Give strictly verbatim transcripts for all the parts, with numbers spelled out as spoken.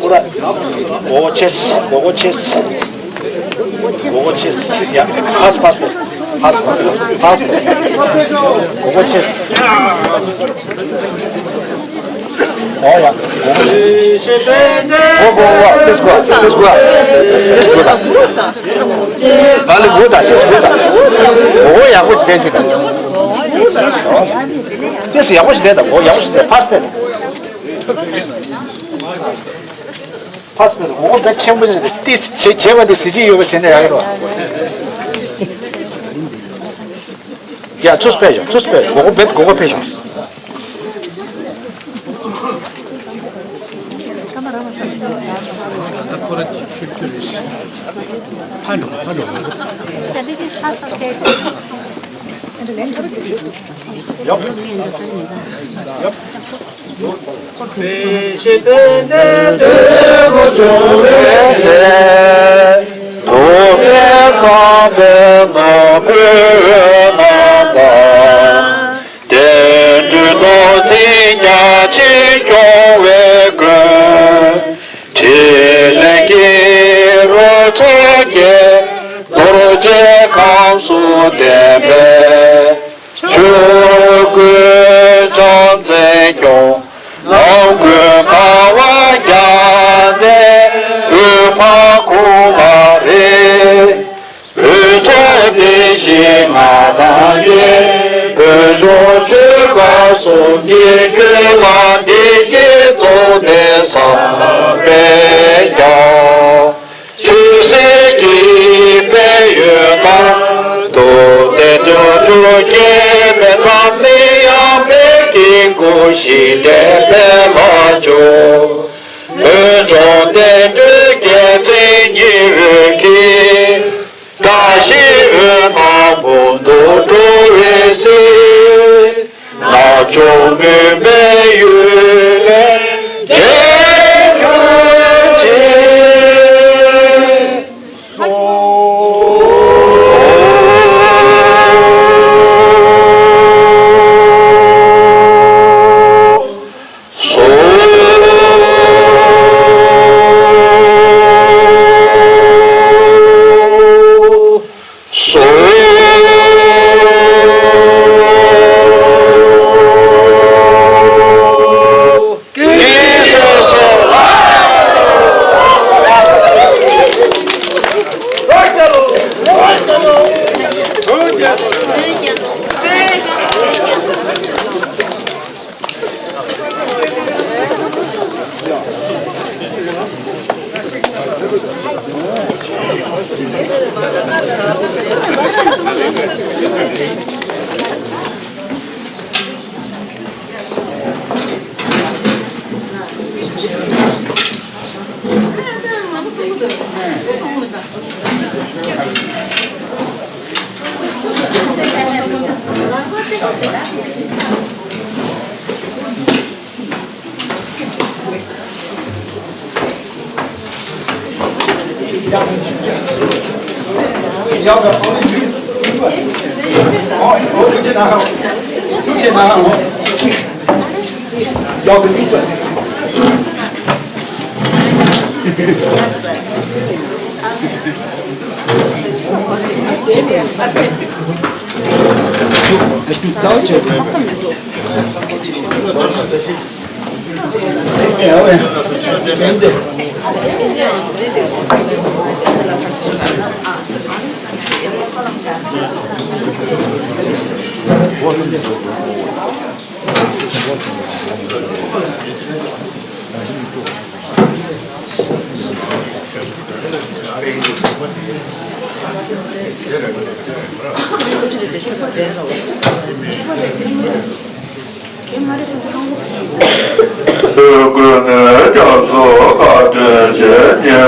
ཨོ་ཆེས། ཨོ་ཆེས། ཨོ་ཆེས། ཡ། ཕཱས་ཕཱས་པོ། ཕཱས་ཕཱས་པོ། ཕཱས་པོ། ཨོ་ཆེས། ཨོ་ཡ། ཨོ་ཆེས། ཨོ་གོ་ཨོ། ཏིས་གོ། ཏིས་གོ། ཏིས་གོ། ཨ་ལི་གོ་ད། ཏིས་གོ་ད། ཨོ་ཡག་པོ་ཞིག་བསྟན་ཅིག་ད། ཏིས་ཡག་པོ་ཞིག་བསྟན་ད། ཨོ་ཡག་པོ་ཞིག་བསྟན། ཕཱས་པོ། ཕཱས་པོ། ཨོ་དཔེ་ཆེན་པོ་ཞིག་ཏིས་བྱེད་བྱེད་པ་དེ་གཟི་བརྗིད་ཡོད་པ་བྱས་ན་ཡག་གི་རེད་བ། ཡ་ཚུར་ཕེབས་ཤོག་ཚུར་ཕེབས། གོ་གོ་བེད་གོ་གོ་ཕེབས་ཤོག་དེ་འདྲའི་རྡོ་རྗེ་རྒྱ་ཆེན་སྐྱོང་བའི་མགོན། ཕྲིན་ལས་ཀྱི་རོལ་མཚོ་རྒྱས། རྡོ་རྗེ་ཁམས་སུ་བསྟན་པའི་ཆོས་སྐུ་ཕྱག་འཚལ་སྐྱོང་། ནམ་མཁའི་ཁ་བ་བརྒྱ་ནས་འོད་ཕ་གུ་མ་རེད། འོད་ཚོགས་ལྡན་ཞིང་མངའ་ཐང་རྒྱས། བོད་ལྗོངས་ཆོལ་ཁ་གསུམ་གྱི་ཁྱོན་ལ་བདེ་སྐྱིད་རྫོགས་ནས་བསམ་པས་ཀྱང་། ཆོས་སྲིད་ཀྱི་དཔལ་ཡོན་དང་། སྟོབས་ལྡན་དུས་སུ་སྐྱེ་བའི་མཚམས་ནས་ཡང་དཔལ་གྱི་སྐུ་ཞིག་དེ་ཕན་མ་བྱུང་། འོད་འབྱུང་བསྟན་འགྲོའི་རྒྱལ་མཚན་ཉི་འོད་ཀྱིས། བཀྲ་ཤིས་འོད་སྣང་འབུམ་དུ་འཕྲོ་བའི་ཚེ། རྣལ་འབྱོར་མུན་པའི་གཡུལ་ལས་འདས་གྱུར་ཅིག་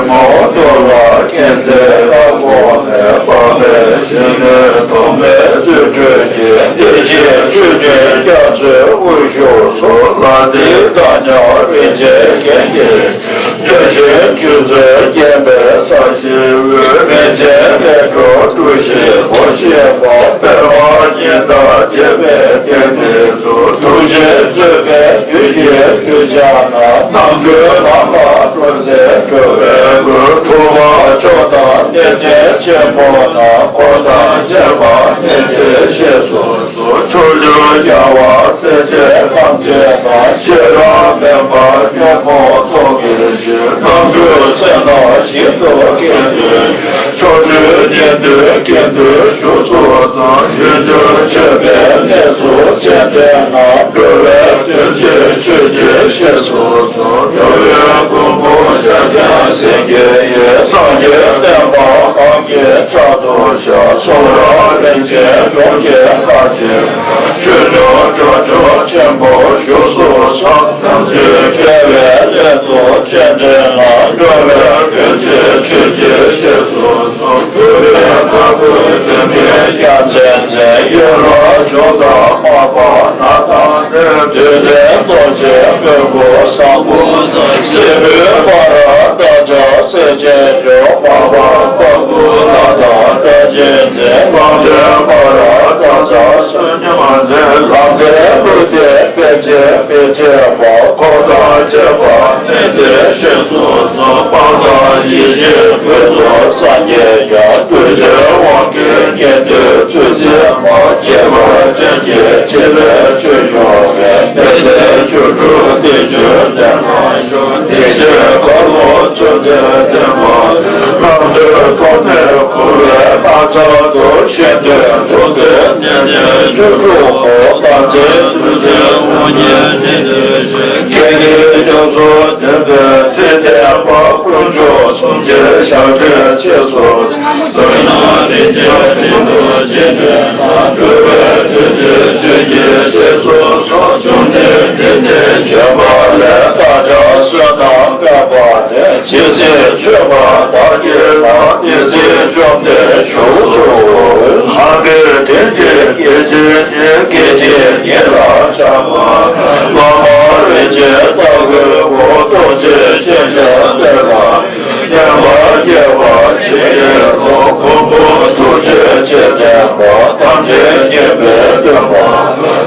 མོ་ཏོ་ལ་མཁྱེན་བརྩེ་བཀའ་དགོངས་ནས། དཔག་མེད་ཞིང་ལས་ཐོགས་མེད་བརྩོན་འགྲུས་ཀྱིས། བདེ་གཤེགས་ཆོས་ཀྱི་རྒྱ་མཚོའི་དབུས་བཞུགས་སུ། ལ་དྭགས་ཉག་རིན་ཆེན་རྒྱན་གྱིས། བརྒྱ་བྱིན་ཆུ་མཚོས་བརྒྱན་པའི་ས་གཞིའི་དབུས། རིན་ཆེན་ལས་འཕྲོ་གྲུ་བཞིའི་སྒོ་ཕྱེ་བ། པདྨ་ཉི་ཟླ་རྒྱས་པའི་གདན་འདི་སུ། ཐུགས་རྗེས་མཛད་པའི་རྒྱུད་ཀྱི་རྒྱུད་བྱ་རྣམས། རྣམ་གྲོལ་ལམ་ལ་འགྲོ་མཛད་འགྲོ་བའི་མགོན། གྲུབ་པ་མཆོག་དང་གནས་བརྟན་ཆེན་པོ་རྣམས། འཁོར་དང་བཅས་པ་གནས་འདིར་གཤེགས་སུ་གསོལ། ཕྱོགས་བཅུའི་རྒྱལ་བ་སྲས་བཅས་ཐམས་ཅད་དང་། ཤེས་རབ་མེ་འབར་ཉོན་མོངས་ཚོགས་ཀྱི་ཞིང་། རྣམ་གྲོལ་སེམས་རྣམས་ཞིང་དུ་སྐྱེ་འདོད། ཕྱོགས་བཅུའི་གནས་འདིར་སྐྱེ་འདོད་བཞུགས་སུ་གསོལ། ཡུལ་གྱུར་མཆོད་པའི་གནས་སུ་སྤྱན་འདྲེན་ན། འགྲོ་བའི་དོན་བྱེད་ཆོས་ཀྱི་གཤེགས་སུ་གསོལ། འགྲོ་བའི་མགོན་པོ་ཤཱཀྱ་སེང་གེ་ཡིས། སངས་རྒྱས་བསྟན་པ་གང་གི་ཕྱག་ཏུ་བཞག་གསུང་རབ་རིན་ཆེན་གྲོང་ཁྱེར་མཁའ་སྤྱོད། ཆོས་འབྱུང་སྐྱབས་མཆོག་ཆེན་པོ་བཞུགས་སུ་གསོལ། ཐམས་ཅད་དགེ་བའི་ཀླད་དུ་སྤྱན་འདྲེན་ན། འགྲོ་བའི་དོན་བྱེད་ཆོས་ཀྱི་གཤེགས་སུ་གསོལ། འགྲོ་བའི་བཀའ་བསྒོ་སྟོན་པའི་རྒྱལ་མཚན་འཛིན། ཡུལ་ལྷ་འབྱུང་བདག་མར་པ་ནཱ་ད་ལས། རྡུལ་ཕྲན་རྡོ་རྗེ་མགོན་པོ་བཟང་པོ་དང་། སྲིན་པོའི་ཕ་རོལ་ཏ་ཙ་སྲས་ཆེན་མཆོག་མར་པ་པ་ཀུ་ལ་དང་སྒྲ་གཅན་འཛིན། ལམ་སྟོན་ཕ་རོལ་ཏ་ཙ་བསོད་སྙོམས་འཛིན། ལམ་བདེན་ལུས་བདེ་དཔལ་ཆེན་དཔེ་བྱད་པ། འཁོར་དང་བཅས་པ་གནས་འདིར་གཤེགས་སུ་གསོལ། སྤང་དང་ཡེ་ཤེས་ཀུན་རྫོགས་སངས་རྒྱས་ཀྱང་། གདུལ་བྱའི་དབང་གིས་ཉན་ཐོས་ཚུལ་འཛིན་པ། ཁྱད་པར་ཅན་གྱི་ཕྲིན་ལས་ཆོས་སྐྱོང་བའི། དཔལ་ལྡན་བཅུ་དྲུག་སྡེ་བརྒྱུད་འདི་ན་བཞུགས། བདེ་གཤེགས་གར་ལོག་བརྩོན་འགྲུས་ལྡན་པ། རྣམ་ཐོས་ཐོགས་མེད་འཁོར་བའི་སྣང་ཚར་དུ། གཞན་དོན་མཐོང་ཚེ་མཉེས་ནས་སྤྱོད་འགྲོ་གོ། དམ་ཚིག་གདུལ་བྱའི་དབང་གིས་ཉན་ཐོས་ཤིང་། དགེ་བའི་རྒྱ་མཚོ་འདོན་པའི་ཚེ། བསྟན་པ་དཀོན་མཆོག་གསུམ་གྱི་ཞབས་རྗེས་གཤེགས་སུ། བསོད་ནམས་རིན་ཆེན་སྤྲིན་དུ་རྒྱས་འདྲེན་ན། འགྲོ་བའི་དོན་བྱེད་ཆོས་ཀྱི་གཤེགས་སུ་གསོལ། བཅོམ་ལྡན་འདས་ནི་བྱོན་པ་ལས། བདག་ཅག་བསོད་ནམས་བསྐལ་པ་ནས། ཇི་སྲིད་འཕྱོས་པ་བདག་གིས་བླངས། དེ་སྲིད་བཅོམ་ལྡན་བཞུགས་སུ་གསོལ། གང་གི་དྲིན་གྱིས་སྐྱེ་མཆེད་ཉིད། སྐྱེ་མཆེད་ཉིད་ལ་ཕྱག་འཚལ་ལོ། བླ་མ་རིན་ཆེན་ལྟ་བུའི་སྐུ། རྡོ་རྗེ་ཅན་ཞབས་པད་བསྐྱངས། བསྙེན་པར་རྒྱལ་བ་བྱིན་གྱིས་རློབས། མགོན་པོ་ཐུགས་རྗེ་ཆེ་ལྡན་པ། ཐམས་ཅད་མཁྱེན་པའི་སྟོན་པ།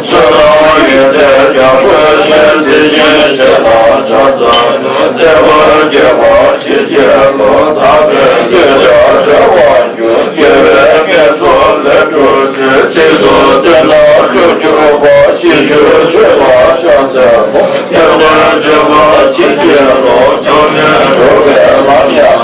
བསོད་ནམས་ཡོན་ཏན་རྒྱ་ཆེན་ཞིང་། དེ་བཞིན་གཤེགས་ལ་ཕྱག་འཚལ་ལོ། བསྟན་པ་རྒྱས་པ་བྱིན་གྱིས་རློབས། དག་པའི་གདུལ་བྱ་བདེ་བར་འགྱུར། དགེ་བའི་བསྙེན་སོགས་ལས་གྲོལ་ཕྱིར། གཅིག་ཏུ་བསྟེན་ན་མཆོག་གྱུར་པ། ཞིང་རྒྱུར་ཆོས་ལ་ཕྱག་འཚལ་ལོ། བསྙེན་པར་བགྱི་བ་བྱིན་གྱིས་རློབས། མཆོག་དམན་འགྲོ་བའི་ལམ་ཡང་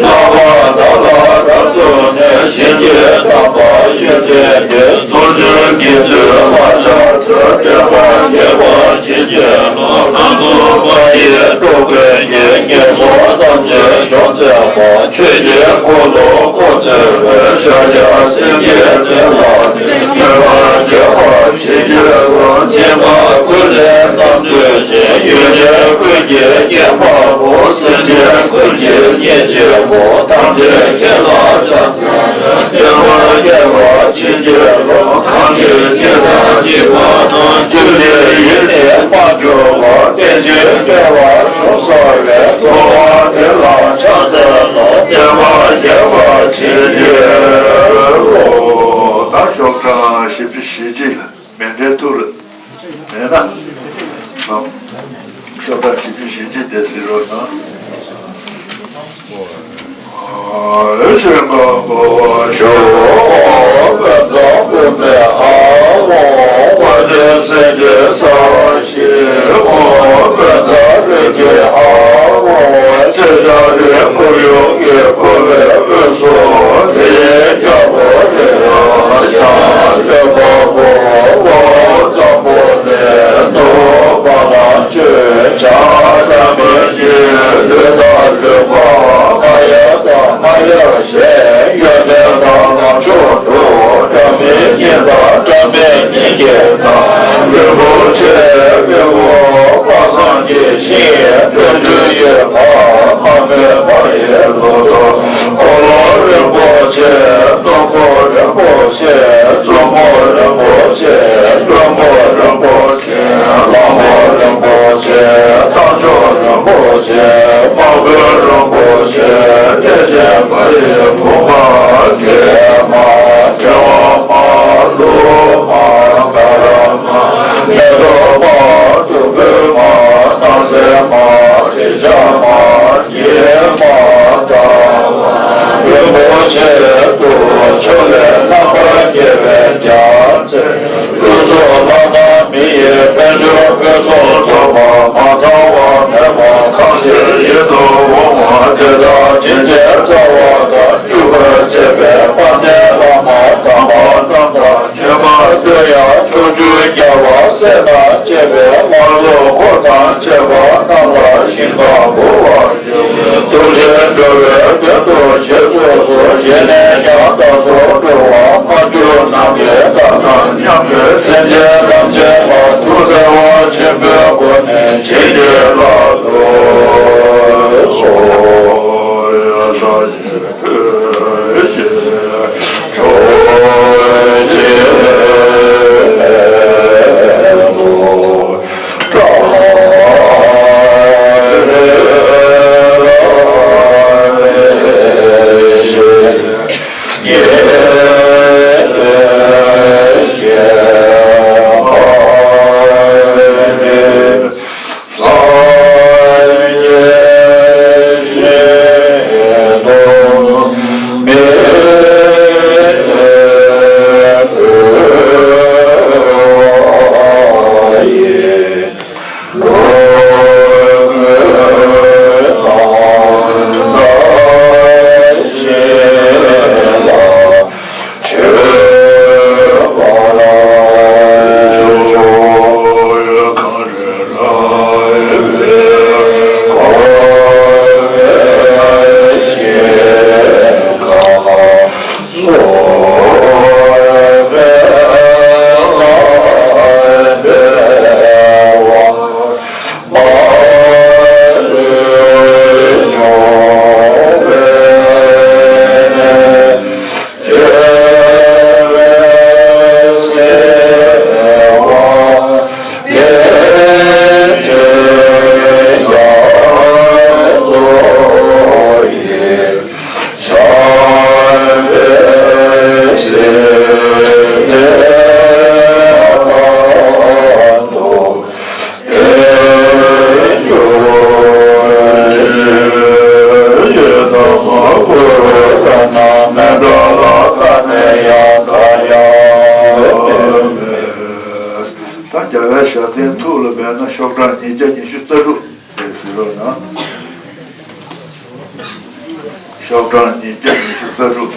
ནི། བསླབ་པ་དག་ལ་རབ་བརྟེན་ནས། ཞིང་གི་དམ་པ་ཡོན་ཏན་ནི། རྫོགས་བྱེད་དགེ་འདུན་མ་ཆགས་ཚེ། བསྟན་པ་རྒྱས་པ་བྱིན་གྱིས་རློབས། སྣ་ཚོགས་པ་ཡིས་འགྲོ་ཀུན་གྱི། ངན་སོང་ཐམས་ཅད་སྦྱོང་མཛད་པ། ཆོས་ཀྱི་འཁོར་ལོ་བསྐོར་མཛད་པའི། ཤཱཀྱ་སེང་གེ་དེ་ལ་ནི། མོས་པ་རྒྱས་པ་བྱིན་གྱིས་རློབས། སྙེ་མ་ཀུན་ལས་རྣམ་གྲོལ་ཅན། ཡོན་ཏན་ཀུན་གྱི་རྒྱན་དཔལ་པོ། སེམས་ཅན་ཀུན་གྱི་གཉེན་གཅིག་པོ། ཐམས་ཅད་མཁྱེན་ལ་ཕྱག་འཚལ་ལོ། བསྟན་པ་རྒྱས་པ་བྱིན་གྱིས་རློབས། གང་གིས་ཇི་ལྟར་བགྱིས་པ་དང་། ཐུགས་ནི་ཡིད་ནི་མ་སྐྱོ་བར། རྟེན་ཅིང་འབྲེལ་བར་གཞུང་བསགས་པའི། ཐོབ་པ་དེ་ལ་ཕྱག་འཚལ་ལོ། བསྟན་པ་རྒྱས་པ་བྱིན་གྱིས་རློབས། ད་ཤོག་གྲངས་བཞི་བཅུ་ཞེ་གཅིག་ལ། མཎྜལ་ཐུགས་ལ་མེད་ན། ཤོག་གྲངས་བཞི་བཅུ་ཞེ་གཅིག་དེ་གཟིགས་རོགས་གནང་། ཨོ་ཆེན་པོ་གོ་བ་ཞུ། ཨོ་བཛྲ་བྷཱུ་མི་ཨ་ཧོ། དབང་ཆེན་སེང་གེ་ས་ཞི་ཨོ། བཛྲ་རེ་ཏི་ཨ་ཧོ། ཤེས་བྱ་རིགས་དྲུག་ཡོངས་ཀྱི་འཁོར་ལོའི་དབུས་སུ། དེ་ཡི་རྒྱལ་པོ་རི་རབ་ཞང་བློན་པོ་པོ་ཝ་ཙམ་པོ་ནས། ནུབ་བ་ལང་སྤྱོད་བྱ་སྒྲ་མི་སྙན། ལུས་དང་ལུས་པ་མ་ཡལ་དང་མ་ཡལ་ཞེས། ཡོན་ཏན་དང་ལམ་མཆོག་དྲུག་སྒྲ་མི་སྙན་དང་སྒྲ་མི་སྙན་གྱི་མཐའ། རིན་པོ་ཆེ་དཔལ་པོ་དཔག་བསམ་གྱི་ཞིང་། དོན་སྤྲུལ་ཡེ་ཤེས་པདྨའི་མ་ཡི་ ཡང་ཕྱོགས་བཅུའི་རྒྱལ་བ་སྲས་དང་བཅས་པའི་དམར་ལྷོ་འཁོར་དང་བཅས་པ་རྣམས་ལ་ཞིང་ཁམས་འབུལ་བར་བགྱི། ཐུགས་རྗེས་འགྲོ་བའི་དོན་དུ་རྗེས་སུ་བཟུང་། གཞན་ལས་ཀྱང་བདག་སོགས་འགྲོ་བ་མ་གྱུར་ནམ་མཁའི་མཐའ་དང་མཉམ་པའི་སེམས་ཅན་ཐམས་ཅད་ལ་ཐུགས་བརྩེ་བ་ཆེན་པོའི་སྒོ་ནས་བྱིན་གྱིས་བརླབ་ཏུ་གསོལ། ད་རྒྱལ་བའི་ཞབས་བརྟན་ཐུགས་ལ་འབད་ན་ཤོག་གྲངས་ཉིས་བརྒྱ་ཉི་ཤུ་རྩ་དྲུག་དེ་ཟེར་རོགས་གནང་། ཤོག་གྲངས་ཉིས་བརྒྱ་ཉི་ཤུ་རྩ་དྲུག་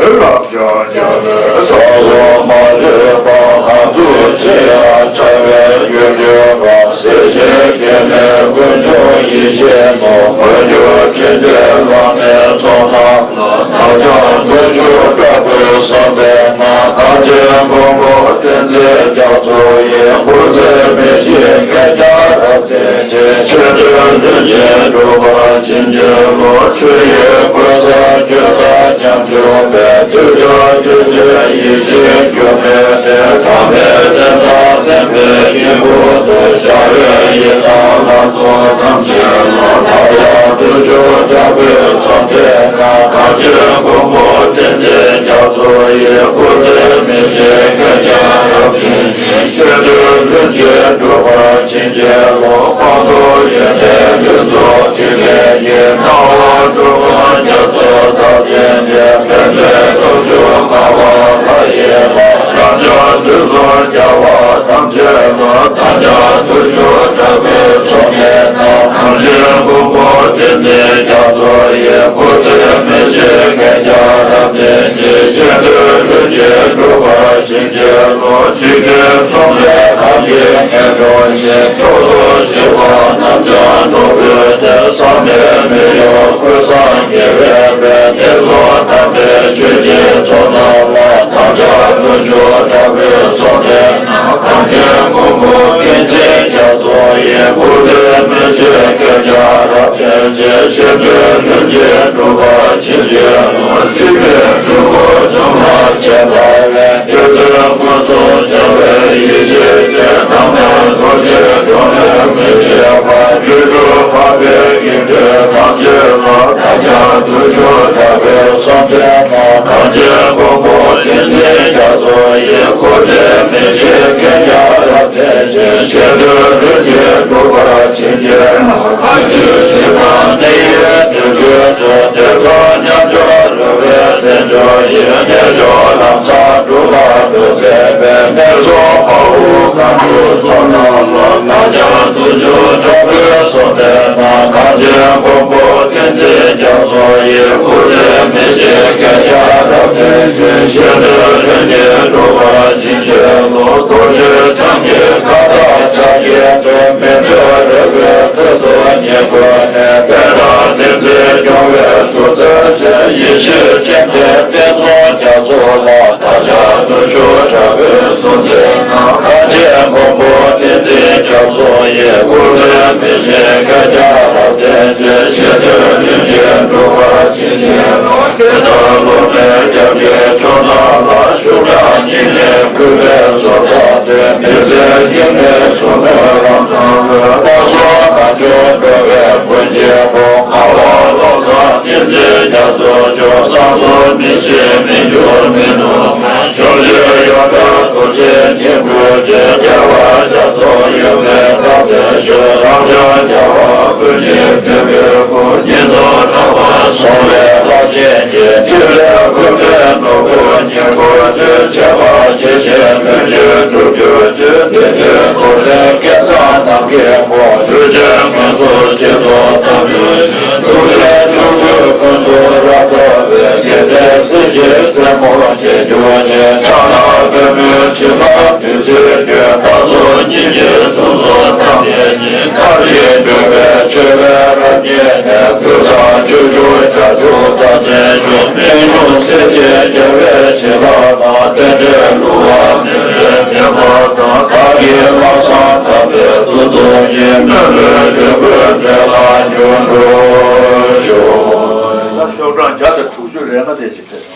རབ་འབྱམས་རྒྱལ་བའི་ས་སོགས་མ་ལུས་པ། གང་དུ་མཆིས་ཡང་ཕྱག་འཚལ་གྱུར་ཅིག་པ། སྲིད་ཞིའི་སྐྱེ་གནས་ཀུན་འབྱུང་ཡེ་ཤེས་མཚོ། ཀུན་འབྱུང་དྲིན་ཅན་བླ་མའི་ཚོགས་རྣམས་ལ། བདག་ཀྱང་བརྟུལ་ཞུགས་དྲག་པོས་གསོལ་འདེབས་ན། གངས་ཅན་མགོན་པོ་བསྟན་འཛིན་རྒྱ་མཚོ་ཡི། སྐུ་ཚེ་མི་ཤིགས་བསྐལ་བརྒྱར་རབ་བརྟན་ཅིང་། ཆོས་སྲིད་ལྷུན་གྱིས་འགྲུབ་པར་བྱིན་གྱིས་རློབས། ཆོས་ཀྱི་གོས་ཟ་ཆོས་དང་ཉམ་ཆུང་པའི། ཐོས་ཀྱང་ཐོས་ཅིང་ཡིད་བཞིན་སྒྱུ་མའི་དྲིན། ཐ་མལ་རྟེན་དང་བརྟེན་པའི་སྐྱེ་དགུ་དུ། ཤ་རུས་ཡིད་དང་ལྷ་ཚོགས་ཐམས་ཅད་ལ། བདག་ཀྱང་བརྟུལ་ཞུགས་དྲག་པོས་གསོལ་འདེབས་ན། གངས་ཅན་མགོན་པོ་བསྟན་འཛིན་རྒྱ་མཚོ་ཡི། སྐུ་ཚེ་མི་ཤིགས་བསྐལ་བརྒྱར་རབ་བརྟན་ཅིང་། ཆོས་སྲིད་ལྷུན་གྱིས་འགྲུབ་པར་བྱིན་གྱིས་རློབས། སྤངས་རྟོགས་ཡོན་ཏན་ལུས་རྫོགས་ཕྲིན་ལས་ཀྱིས། སྣང་བ་འགྲོ་མགོན་རྒྱ་མཚོ་རྟག་བརྟན་གྱི། ཕན་མཛད་སྟོབས་བཅུ་མངའ་བ་ལྷ་ཡི་ལྷ། རབ་འབྱམས་དུས་གསུམ་རྒྱལ་བ་ཐམས་ཅད་ལ། བདག་ཀྱང་བརྟུལ་ཞུགས་དྲག་པོས་གསོལ་འདེབས་ན། གངས་ཅན་མགོན་པོ་བསྟན་འཛིན་རྒྱ་མཚོ་ཡི། སྐུ་ཚེ་མི་ཤིགས་བསྐལ་བརྒྱར་རབ་བརྟན་ཅིང་། ཆོས་སྲིད་ལྷུན་གྱིས་འགྲུབ་པར་བྱིན་གྱིས་རློབས། ཐུགས་ཀྱི་གསུང་ལས་ཁམས་ཀྱི་ངད་སྒྲོལ་ཞིང་། མཆོག་ཏུ་གཤེགས་པ་རྣམས་ཀྱང་ནོར་བུའི་གཏེར། བསམ་པའི་མི་གཡོ་ཀུན་བཟང་རྒྱལ་བའི་དཔལ། གནས་གསུམ་དམ་པའི་ཆོས་ཀྱི་མཚོ་རྣམས་ལ། བདག་ཀྱང་བརྟུལ་ཞུགས་དྲག་པོས་གསོལ་འདེབས་ན། གངས་ཅན་མགོན་པོ་བསྟན་འཛིན་རྒྱ་མཚོ་ཡི། སྐུ་ཚེ་མི་ཤིགས་བསྐལ་བརྒྱར་རབ་བརྟན་ཅིང་། ཆོས་སྲིད་ལྷུན་གྱིས་འགྲུབ་པར་བྱིན་གྱིས་རློབས། སྲིད་པའི་འཁྲུལ་འཁོར་བཅོམ་པར་བྱེད་པ་བས། གཏེར་སྟོན་མངོན་སུམ་བྱ་བའི་ཡེ་ཤེས་ཅན། རྣམ་དག་རྡོ་རྗེ་འགྲོ་ལས་མི་ཕྱེད་པ། ལྷུན་གྲུབ་འཕགས་པའི་དགེ་འདུན་ཐམས་ཅད་ལ། བདག་ཀྱང་བརྟུལ་ཞུགས་དྲག་པོས་གསོལ་འདེབས་ན། གངས་ཅན་མགོན་པོ་བསྟན་འཛིན་རྒྱ་མཚོ་ཡི། སྐུ་ཚེ་མི་ཤིགས་བསྐལ་བརྒྱར་རབ་བརྟན་ཅིང་། ཆོས་སྲིད་ལྷུན་གྱིས་འགྲུབ་པར་བྱིན་གྱིས་རློབས། གང་ཞིག་ཞིང་ཁམས་གནས་ཡུལ་དུས་ཀུན་ཏུ། གཏེར་སྟོན་ཉམས་ཆག་རོལ་པའི་རྩེ་མཆོག་ཡི། གནས་མཆོག་ལམ་བཟང་སྒྲུབ་པར་འདུག་མཛད་པའི། གནས་གསུམ་དཔའ་བོ་མཁའ་འགྲོའི་ཚོགས་རྣམས་ལ། བདག་ཀྱང་བརྟུལ་ཞུགས་དྲག་པོས་གསོལ་འདེབས་ན། གངས་ཅན་མགོན་པོ་བསྟན་འཛིན་ རྒྱ་མཚོ་ཡི་སྐུ་ཚེ་མི་ཤིགས་བསྐལ་བརྒྱར་རབ་བརྟན་ཅིང་། ཞི་བདེ་ལྷུན་གྱིས་གྲུབ་པར་བྱིན་གྱིས་རློབས། རྡོ་རྗེ་འཆང་གི་བཀའ་དང་ཕྱག་རྒྱའི་དོན། མི་འབྲལ་རོལ་པའི་ཚུལ་དུ་ཉེ་བཀོད་ནས། བསྟན་དང་བསྟན་འཛིན་སྐྱོང་བའི་མཐུ་རྩལ་ཅན། ཡེ་ཤེས་སྤྱན་ལྡན་བསྟན་སྲུང་རྒྱ་མཚོ་ལ། བདག་ཅག་བདུད་ཕྱོགས་དྲག་པོའི་གཟུགས་འཛིན་ན། ཁ་ཆེ་མགོན་པོ་བསྟན་འཛིན་རྒྱ་མཚོ་ཡི། སྐུ་ཚེ་མི་ཤིགས་བསྐལ་བརྒྱར་རབ་བརྟན་ཅིང་། ཞི་བདེ་ལྷུན་གྱིས་གྲུབ་པར་བྱིན་གྱིས་རློབས། དེ་ལྟར་སློབ་མའི་སྐྱབས་ཀྱི་མཆོག་རྣམས་ལ། ཤུགས་དྲག་སྙིང་ནས་གུས་པས་གསོལ་བ་འདེབས། མི་ཟད་ལྷ་མིའི་ཟུར་མོས་རབ་དང་བའི། བསྟན་སྲུང་གང་བྱུང་འགྲོ་བའི་མགོན་གཅིག་པུ། ངག་དབང་བློ་བཟང་བསྟན་འཛིན་རྒྱ་མཚོ་མཆོག། བསམ་སྲུང་མི་ཤིགས་མི་འགྱུར་མི་ནུབ། ཕྱོགས་བཅུའི་ཡོན་ཏན་རྡོ་རྗེ་ཉིད་སྐུ་ཅན། རྒྱལ་བ་རྒྱ་མཚོ་ཡུམ་པའི་ཐབས་ལྡན་ཤོག། རབ་འབྱམས་རྒྱལ་བ་ཀུན་གྱི་བཙུན་པོའི་སྐུ། ཉིད་དུ་འགྲོ་བ་སྲུང་བའི་རླབས་ཆེན་གྱི། ཕྲིན་ལས་ཀུན་ལྡན་ནོར་བུ་ཉིད་སྐུ་ཅན། ཆེ་བ་ཆེ་ཞིང་ལྷུན་གྱིས་གྲུབ་གྱུར་ཅིག། དེ་དུས་འཁོར་ལོའི་སྐལ་བཟང་ནམ་མཁའི་མགོན། ལུས་ཅན་ངན་སོང་གཅིག་ཏུ་བསྡམས་གྱུར་ཅིག། ཐུགས་ལས་ཆོས་སྐུ་ཀུན་ཏུ་རབ་དགའ་བའི། དགེ་མཚན་སྲིད་ཞིའི་རྩེ་མོར་སྐྱེ་གྱུར་ཅིག། ཕྱག་ན་པདྨོའི་བྱིན་རླབས་བདུད་རྩིའི་རྒྱུན། བདག་སོགས་སྙིང་རྗེའི་གཟུགས་སུ་བལྟམས་པའི་ཉིན། མཐར་ཕྱིན་འགྲོ་བའི་ཆོས་པའི་རབ་བརྙེས་ནས། ཀུན་བཟང་སྤྱོད་འཇུག་རྒྱ་མཚོའི་རྟགས་མཚན་བཞུགས། རྨད་བྱུང་སྲས་བཅས་རྒྱལ་བའི་བྱིན་རླབས་དང་། རྟེན་འབྲེལ་བསླུ་བ་མེད་པའི་བདེན་པ་དང་། བདག་གིས་ལམ་བཟང་བཏབ་པའི་མཐུ་སྟོབས་ཀྱིས། སྨོན་ལམ་འདོད་དགུའི་འདོད་པ་མྱུར་འགྲུབ་ཤོག། ཤོག་གྲངས་བརྒྱ་དང་དྲུག་ཅུ་རེ་ལྔ་དེ་ཅིག་ཕེབས།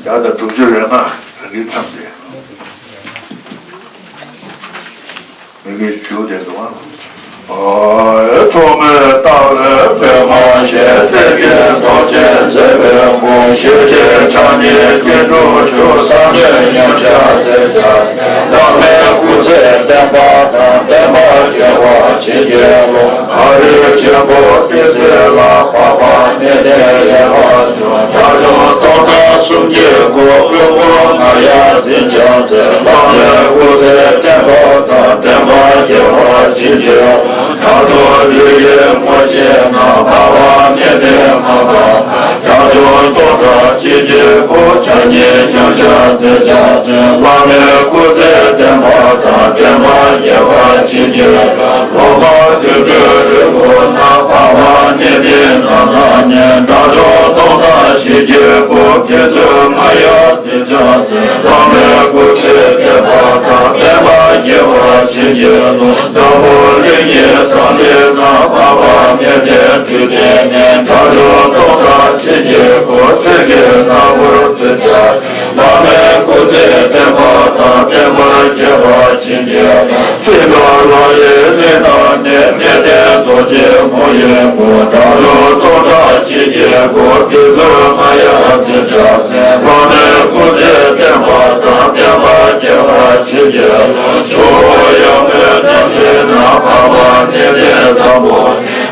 བརྒྱ་དང་དྲུག་ཅུ་རེ་ལྔ་རང་གིས་མཚམས་ཏེ། མི་གི་ཞུ་བདེ་འདུག་ཨ། མཚོ་མོའི་ལྟ་བའི་པདྨ་ཞལ། སེང་གེ་གདོང་ཅན་མཛེས་པའི་ཁོང་། ཞལ་བཞི་ཕྱག་གཉིས་སྐྱིལ་ཀྲུང་བཅས། ཟབ་མོའི་མཉམ་གཞག་མཛད་བྱ། བླ་མའི་སྐུ་ཚེ་བརྟན་པ་དང་། བསྟན་པ་རྒྱས་པར་བྱིན་གྱིས་རློབས། གངས་རི་ཆེན་པོ་བསྟན་འཛིན་ལ། འཕགས་པ་གནས་བརྟན་ཡན་ལག་མཆོག། དགྲ་བཅོམ་སྟོང་ཕྲག་གསུམ་གྱི་སྐུ། ཀུན་འཁོར་ང་ཡང་འཛིན་ཕྱག་འཚལ། བླ་མའི་སྐུ་ཚེ་བརྟན་པ་དང་། བསྟན་པ་རྒྱས་པར་བྱིན་གྱིས་རློབས། དགྲ་བཅོམ་ལུས་ཀྱི་ངོ་ཤེས་ན། འཕགས་པ་གནས་བརྟན་མ་འགགས། དགྲ་བཅོམ་སྟོང་ཕྲག་གཅིག་གི་སྐུ། ཕྱག་གཉིས་མཉམ་གཞག་མཛད་བྱ་མཛད། བླ་མའི་སྐུ་ཚེ་བརྟན་པ་དང་། བསྟན་པ་རྒྱས་པར་བྱིན་གྱིས་རློབས། སློབ་མ་དུད་འགྲོའི་རིལ་བུ་ན། འཕགས་པ་གནས་བརྟན་རྣམ་ཐར་གནས། དགྲ་བཅོམ་སྟོང་ཕྲག་བཞི་གི་སྐུ། དགེ་ཚུལ་ང་ཡང་འཛིན་ཕྱག་འཚལ། བླ་མའི་སྐུ་ཚེ་བརྟན་པ་དང་། བསྟན་པ་རྒྱས་པར་བྱིན་གྱིས་རློབས། འཛམ་བུ་གླིང་གི་ས་གནས་ན། འཕགས་པ་གནས་བརྟན་དུས་མཐའི་གནས། དགྲ་བཅོམ་སྟོང་ཕྲག་གཅིག་གི་སྐུ། སེང་གེ་ནག་པོར་འཛིན་ཕྱག་འཚལ། བླ་མའི་སྐུ་ཚེ་བརྟན་པ་དང་། བསྟན་པ་རྒྱས་པར་བྱིན་གྱིས་རློབས། སྲིད་པ་ལྷ་ཡི་གླིང་ན་གནས། གནས་བརྟན་རྡོ་རྗེ་མོ་ཡི་སྐུ། དགྲ་བཅོམ་སྟོང་ཕྲག་གཅིག་གི་སྐུ། དགེ་ཚུལ་ང་ཡང་འཛིན་ཕྱག་འཚལ། བླ་མའི་སྐུ་ཚེ་བརྟན་པ་དང་། བསྟན་པ་རྒྱས་པར་བྱིན་གྱིས་རློབས། ཇོ་བོ་ཡང་མོའི་གནས་ན། འཕགས་པ་གནས་བརྟན་བཟང་པོ།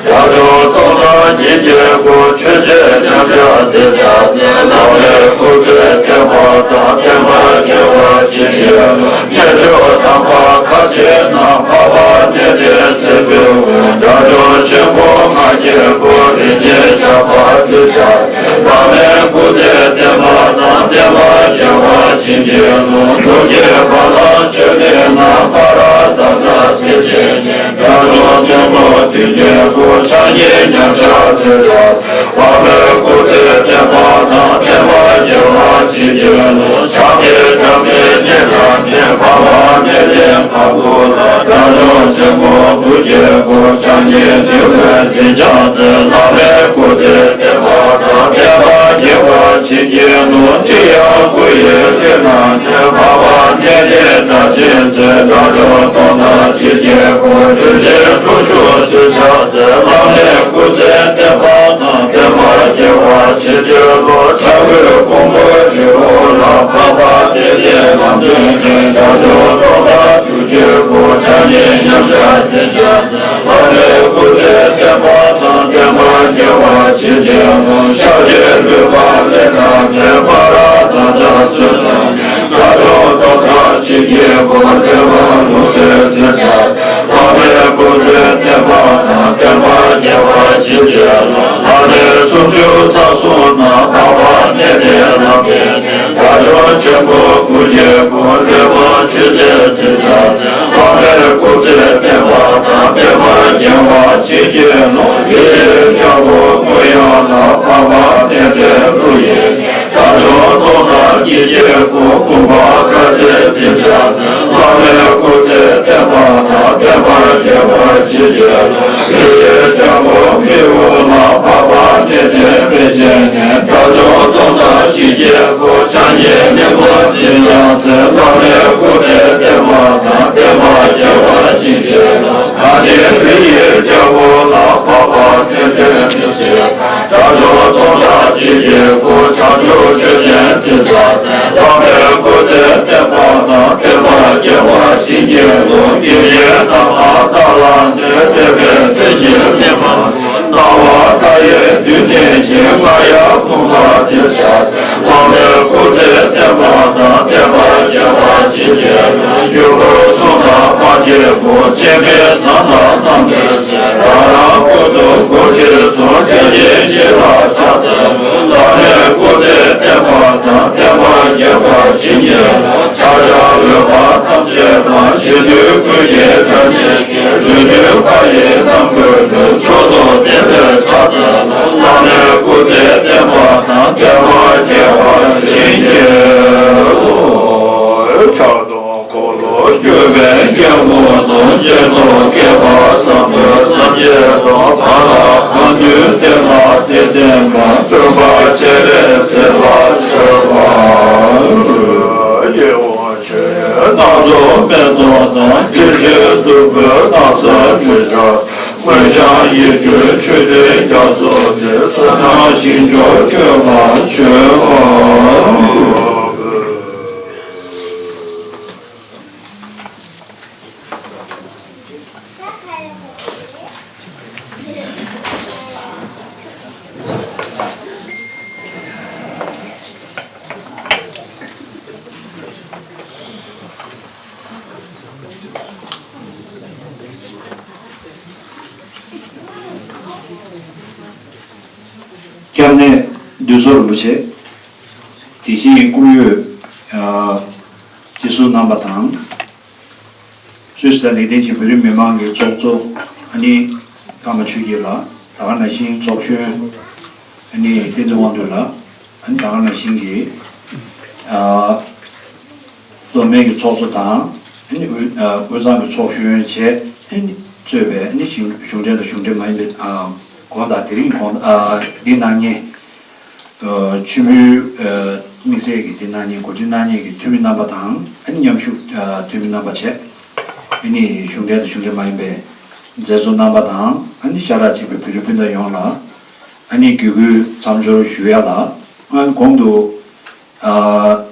དགྲ་བཅོམ་སྟོང་ཕྲག་ཉིད་ཀྱི་སྐུ། ཆོས་རྗེ་མཉམ་གཞག་མཛད་བྱ་མཛད། བླ་མའི་སྐུ་ཚེ་བརྟན་པ་དང་། བསྟན་པ་རྒྱས་པར་བྱིན་གྱིས་རློབས། གནས་མཆོག་དམ་པ་ཁ་ཆེ་ན། འཕགས་པ་གནས་བརྟན་སྲིན་པོའི་དབུས། དགྲ་བཅོམ་ཆེན་པོ་ང་རྒྱལ་སྐུ། རིན་ཆེན་ཞགས་པ་མཛད་བྱ་མཛད། བླ་མའི་སྐུ་ཚེ་བརྟན་པ་དང་། བསྟན་པ་རྒྱས་པར་བྱིན་གྱིས་རློབས། ནུབ་ཀྱི་བ་ལང་ཅོ་ནེ་ན། པ་ར་ཏ་ཙ་སྲས་ཆེན་དགྲ་བཅོམ་ཆེན་པོ་བདུད་ཀྱི་སྐུ། ཕྱག་གཉིས་མཉམ་གཞག་མཛད་བྱ་མཛད། བླ་མའི་སྐུ་ཚེ་བརྟན་པ་དང་། བསྟན་པ་རྒྱས་པར་བྱིན་གྱིས་རློབས། ཕྱག་གཉིས་རྒྱ་མའི་གནས་ན་གནས། འཕགས་པ་གནས་བརྟན་བར་དུ་ལ། དགྲ་བཅོམ་ཆེན་པོ་བདུད་ཀྱི་སྐུ། ཕྱག་གཉིས་བདུད་མོས་འཛིན་ཕྱག་འཚལ། བླ་མའི་སྐུ་ཚེ་བརྟན་པ་དང་། བསྟན་པ་རྒྱས་པར་བྱིན་གྱིས་རློབས། ཁྲི་ཡང་སྐུ་ཡི་གླིང་ན། འཕགས་པ་གནས་བརྟན་སྒྲ་གཅན་འཛིན། དགྲ་བཅོམ་སྟོང་ཕྲག་གཅིག་གི་སྐུ། གདོན་ཆེན་དྲུག་ཞི་མཛད་བྱ་མཛད། བླ་མའི་སྐུ་ཚེ་བརྟན་པ་དང་། བསྟན་པ་རྒྱས་པར་བྱིན་གྱིས་རློབས། ཆ་བགོས་ཀོང་པོའི་རི་བོ་ལ། འཕགས་པ་གནས་བརྟན་ལམ་སྟོན་མཛད། དགྲ་བཅོམ་སྟོང་ཕྲག་དྲུག་གི་སྐུ། ཕྱག་གཉིས་མཉམ་གཞག་མཛད་བྱ་མཛད། བླ་མའི་སྐུ་ཚེ་བརྟན་པ་དང་། བསྟན་པ་རྒྱས་པར་བྱིན་གྱིས་རློབས། ཤར་གྱི་ལུས་པ་ལེན་ན་གནས། པ་ར་ཏ་ཙ་ཚུལ་དང་། དགྲ་བཅོམ་སྟོང་ཕྲག་གཅིག་གི་སྐུ། བདེ་བ་ལྷུང་བཟེད་མཛད་བྱ་མཛད། བླ་མའི་སྐུ་ཚེ་བརྟན་པ་དང་། བསྟན་པ་རྒྱས་པར་བྱིན་གྱིས་རློབས། ལྷ་ སུམ་ཅུ་རྩ་གསུམ་ན་འཕགས་པ་གནས་བརྟན་ལམ་བདེན་ནས། དགྲ་བཅོམ་ཆེན་པོ་སྐུ་སྐྱེ་སྒོ་འདྲེན་པ་ཆོས་ཅན་ཚེ་ཤ་ཚེ། བླ་མེད་སྐུ་ཚེ་བརྟན་པ་དང་། བསྟན་པ་རྒྱས་པ་བྱིན་གྱིས་རློབས། དེ་ཡི་རྒྱལ་པོ་ཀུན་དབྱངས་ལ། འཕགས་པ་གནས་བརྟན་ཀླུ་ཡི་གནས། དགྲ་བཅོམ་སྟོང་དང་ཉིད་ཀྱི་སྐུ། ཀུན་དགའ་དཀར་གསལ་ཚེ་ཤ་ཚེ། བླ་མེད་སྐུ་ཚེ་བརྟན་པ་དང་། བསྟན་པ་རྒྱས་པར་བྱིན་གྱིས་རློབས། དེ་ཡི་རྒྱལ་པོ་མི་འོག་ལ། འཕགས་པ་གནས་བརྟན་མེ་ལྕེ་གནས། དགྲ་བཅོམ་སྟོང་དང་ཞི་རྒྱས་སྐུ། ཕྱག་གཉིས་ལེགས་པར་བརྩེགས་ཤིང་མཛེས། བླ་མེད་སྐུ་ཚེ་བརྟན་པ་དང་། བསྟན་པ་རྒྱས་པར་བྱིན་གྱིས་རློབས། གངས་ཅན་རི་ཡི་རྒྱལ་པོ་ལ། འཕགས་པ་གནས་བརྟན་མེ་ལྕེ། དགྲ་བཅོམ་སྟོང་དང་ཞི་རྒྱས་སྐུ། བྱང་ཆུབ་ཆོས་ཀྱི་ཚེ་ཤ་ཚེ། བླ་མེད་སྐུ་ཚེ་བརྟན་པ་དང་། བསྟན་པ་རྒྱས་པར་བྱིན་གྱིས་རློབས། དགེ་བའི་རྣམ་ཐར་བདག་ལ་གནོད། སྤེལ་བའི་བསྟན་བཅོས་མི་ཕམ། སྣང་བ་མཐའ་ཡས་མདུན་ནས་བཞེངས། རྔ་ཡབ་དཔུང་དང་ཚེ་ཤ་ཚེ། བླ་མེད་སྐུ་ཚེ་བརྟན་པ་དང་། བསྟན་པ་རྒྱས་པར་བྱིན་གྱིས་རློབས། འགྱུར་ཁུག་གསུམ་དང་པད་ཀྱི་སྐུ། སྤྱན་མིག་ཟངས་དང་རྣམ་པའི་ཚེ། རང་རང་སྐུ་གདུང་དགུ་ཕྱིར་སོང་། བརྒྱ་བྱིན་བཞི་ལ་ཕྱག་འཚལ་ལོ། བླ་མེད་སྐུ་ཚེ་བརྟན་པ་དང་། བསྟན་པ་རྒྱས་པར་བྱིན་གྱིས་རློབས། ཕྱག་བྱར་འོས་པ་ཐམས་ཅད་དང་། གཞན་དོན་ཀུན་གྱི་དགྲ་གཉེན་གྱིས། ལུས་གདུང་པ་ཡི་རྣམ་ཀུན་ཏུ། མཆོག་ཏུ་བསྟན་པའི་ཕྱག་འཚལ་ལོ། བླ་མེད་སྐུ་ཚེ་བརྟན་པ་དང་། བསྟན་པ་རྒྱས་པར་བྱིན་གྱིས་རློབས། ཕྱག་རྡོར་འཁོར་ལོ་སྒྱུར་བའི་རྒྱལ་པོ་དང་། སྤྱན་སྟོབས་བསྐལ་པ་བཟང་པོས་སངས་རྒྱས་དང་། གང་ལ་གང་འདུལ་བསྟན་ལ་གཏེར་སྟོན་པ། བཙུན་པ་སྤྱན་རས་གཟིགས་ལ་མཆོད་པ། དབྱེ་བ་ཆོས་སྣ་ཚོགས་མེ་ཏོག་དང་། དྲི་ཆུས་བདུག་སྤོས་སྟག་ཚང་དྲི་ཆབ། མངོན་བྱང་ཡིད་སྤྲུལ་མཆོད་སྤྲིན་རྒྱ་མཚོ་སྟེ། བསོད་ནམས་ཞིང་མཆོག་ཁྱོད་ལ་མཆོད་པ། སྐྱབས་གནས་འདུས་ཚོགས་རིན་པོ་ཆེ། དེ་བཞིན་བཀུར་འོས་ཨ་སྤྱི་ཟུར་རྣམ་པ་དང་། སུད་སི་ལ་ལེགས་ལྡན་གྱི་བོད་རིགས་མི་མང་གི་ཚོགས་གཙོ་ཨ་ནི་ཀརྨ་ཆོས་སྐྱིད་ལགས། ད་ག་ནང་བཞིན་ཚོགས་གཞོན་ཨ་ནི་བསྟན་འཛིན་དབང་འདུས་ལགས། ཨ་ནི་ད་ག་ནང་བཞིན་གྱི་ཨ་མདོ་སྨད་ཀྱི་ཚོགས་གཙོ་དང་། ཨ་ནི་དབུས་ཨ་དབུས་གཙང་གི་ཚོགས་གཞོན་བཅས་ཨ་ནི་གཙོས་པའི་ཨ་ནི་གཞུང་གཞུང་འབྲེལ་དང་གཞུང་འབྲེལ་མ་ཡིན་པའི་ཨ་གོང་དང་དེ་རིང་གོང་ཨ་འདི་གནང་མཁན། ཨ་ཆེན་མོའི་ཨ་དམིགས་བསལ་གྱི་འདི་གནང་མཁན་གོ་སྒྲིག་གནང་མཁན་གྱི་འཐུས་མི་རྣམ་པ་དང་། ཨ་ནི་མཉམ་ཞུགས་ཨ་འཐུས་མི་རྣམ་པ་བཅས། ཨ་ནི་གཞུང་འབྲེལ་དང་གཞུང་འབྲེལ་མ་ཡིན་པའི་མཛད་གཙོ་རྣམ་པ་དང་། ཨ་ནི་ཤ་ཁྲག་གཅིག་པའི་བོད་རིགས་སྤུན་ཟླ་ཡོངས་ལ་ཨ་ནི་དགེ་བསྐུལ་མཚམས་སྦྱོར་ཞུ་ཡ་ལ། ཨ་ནི་གོང་དུ་ཨ་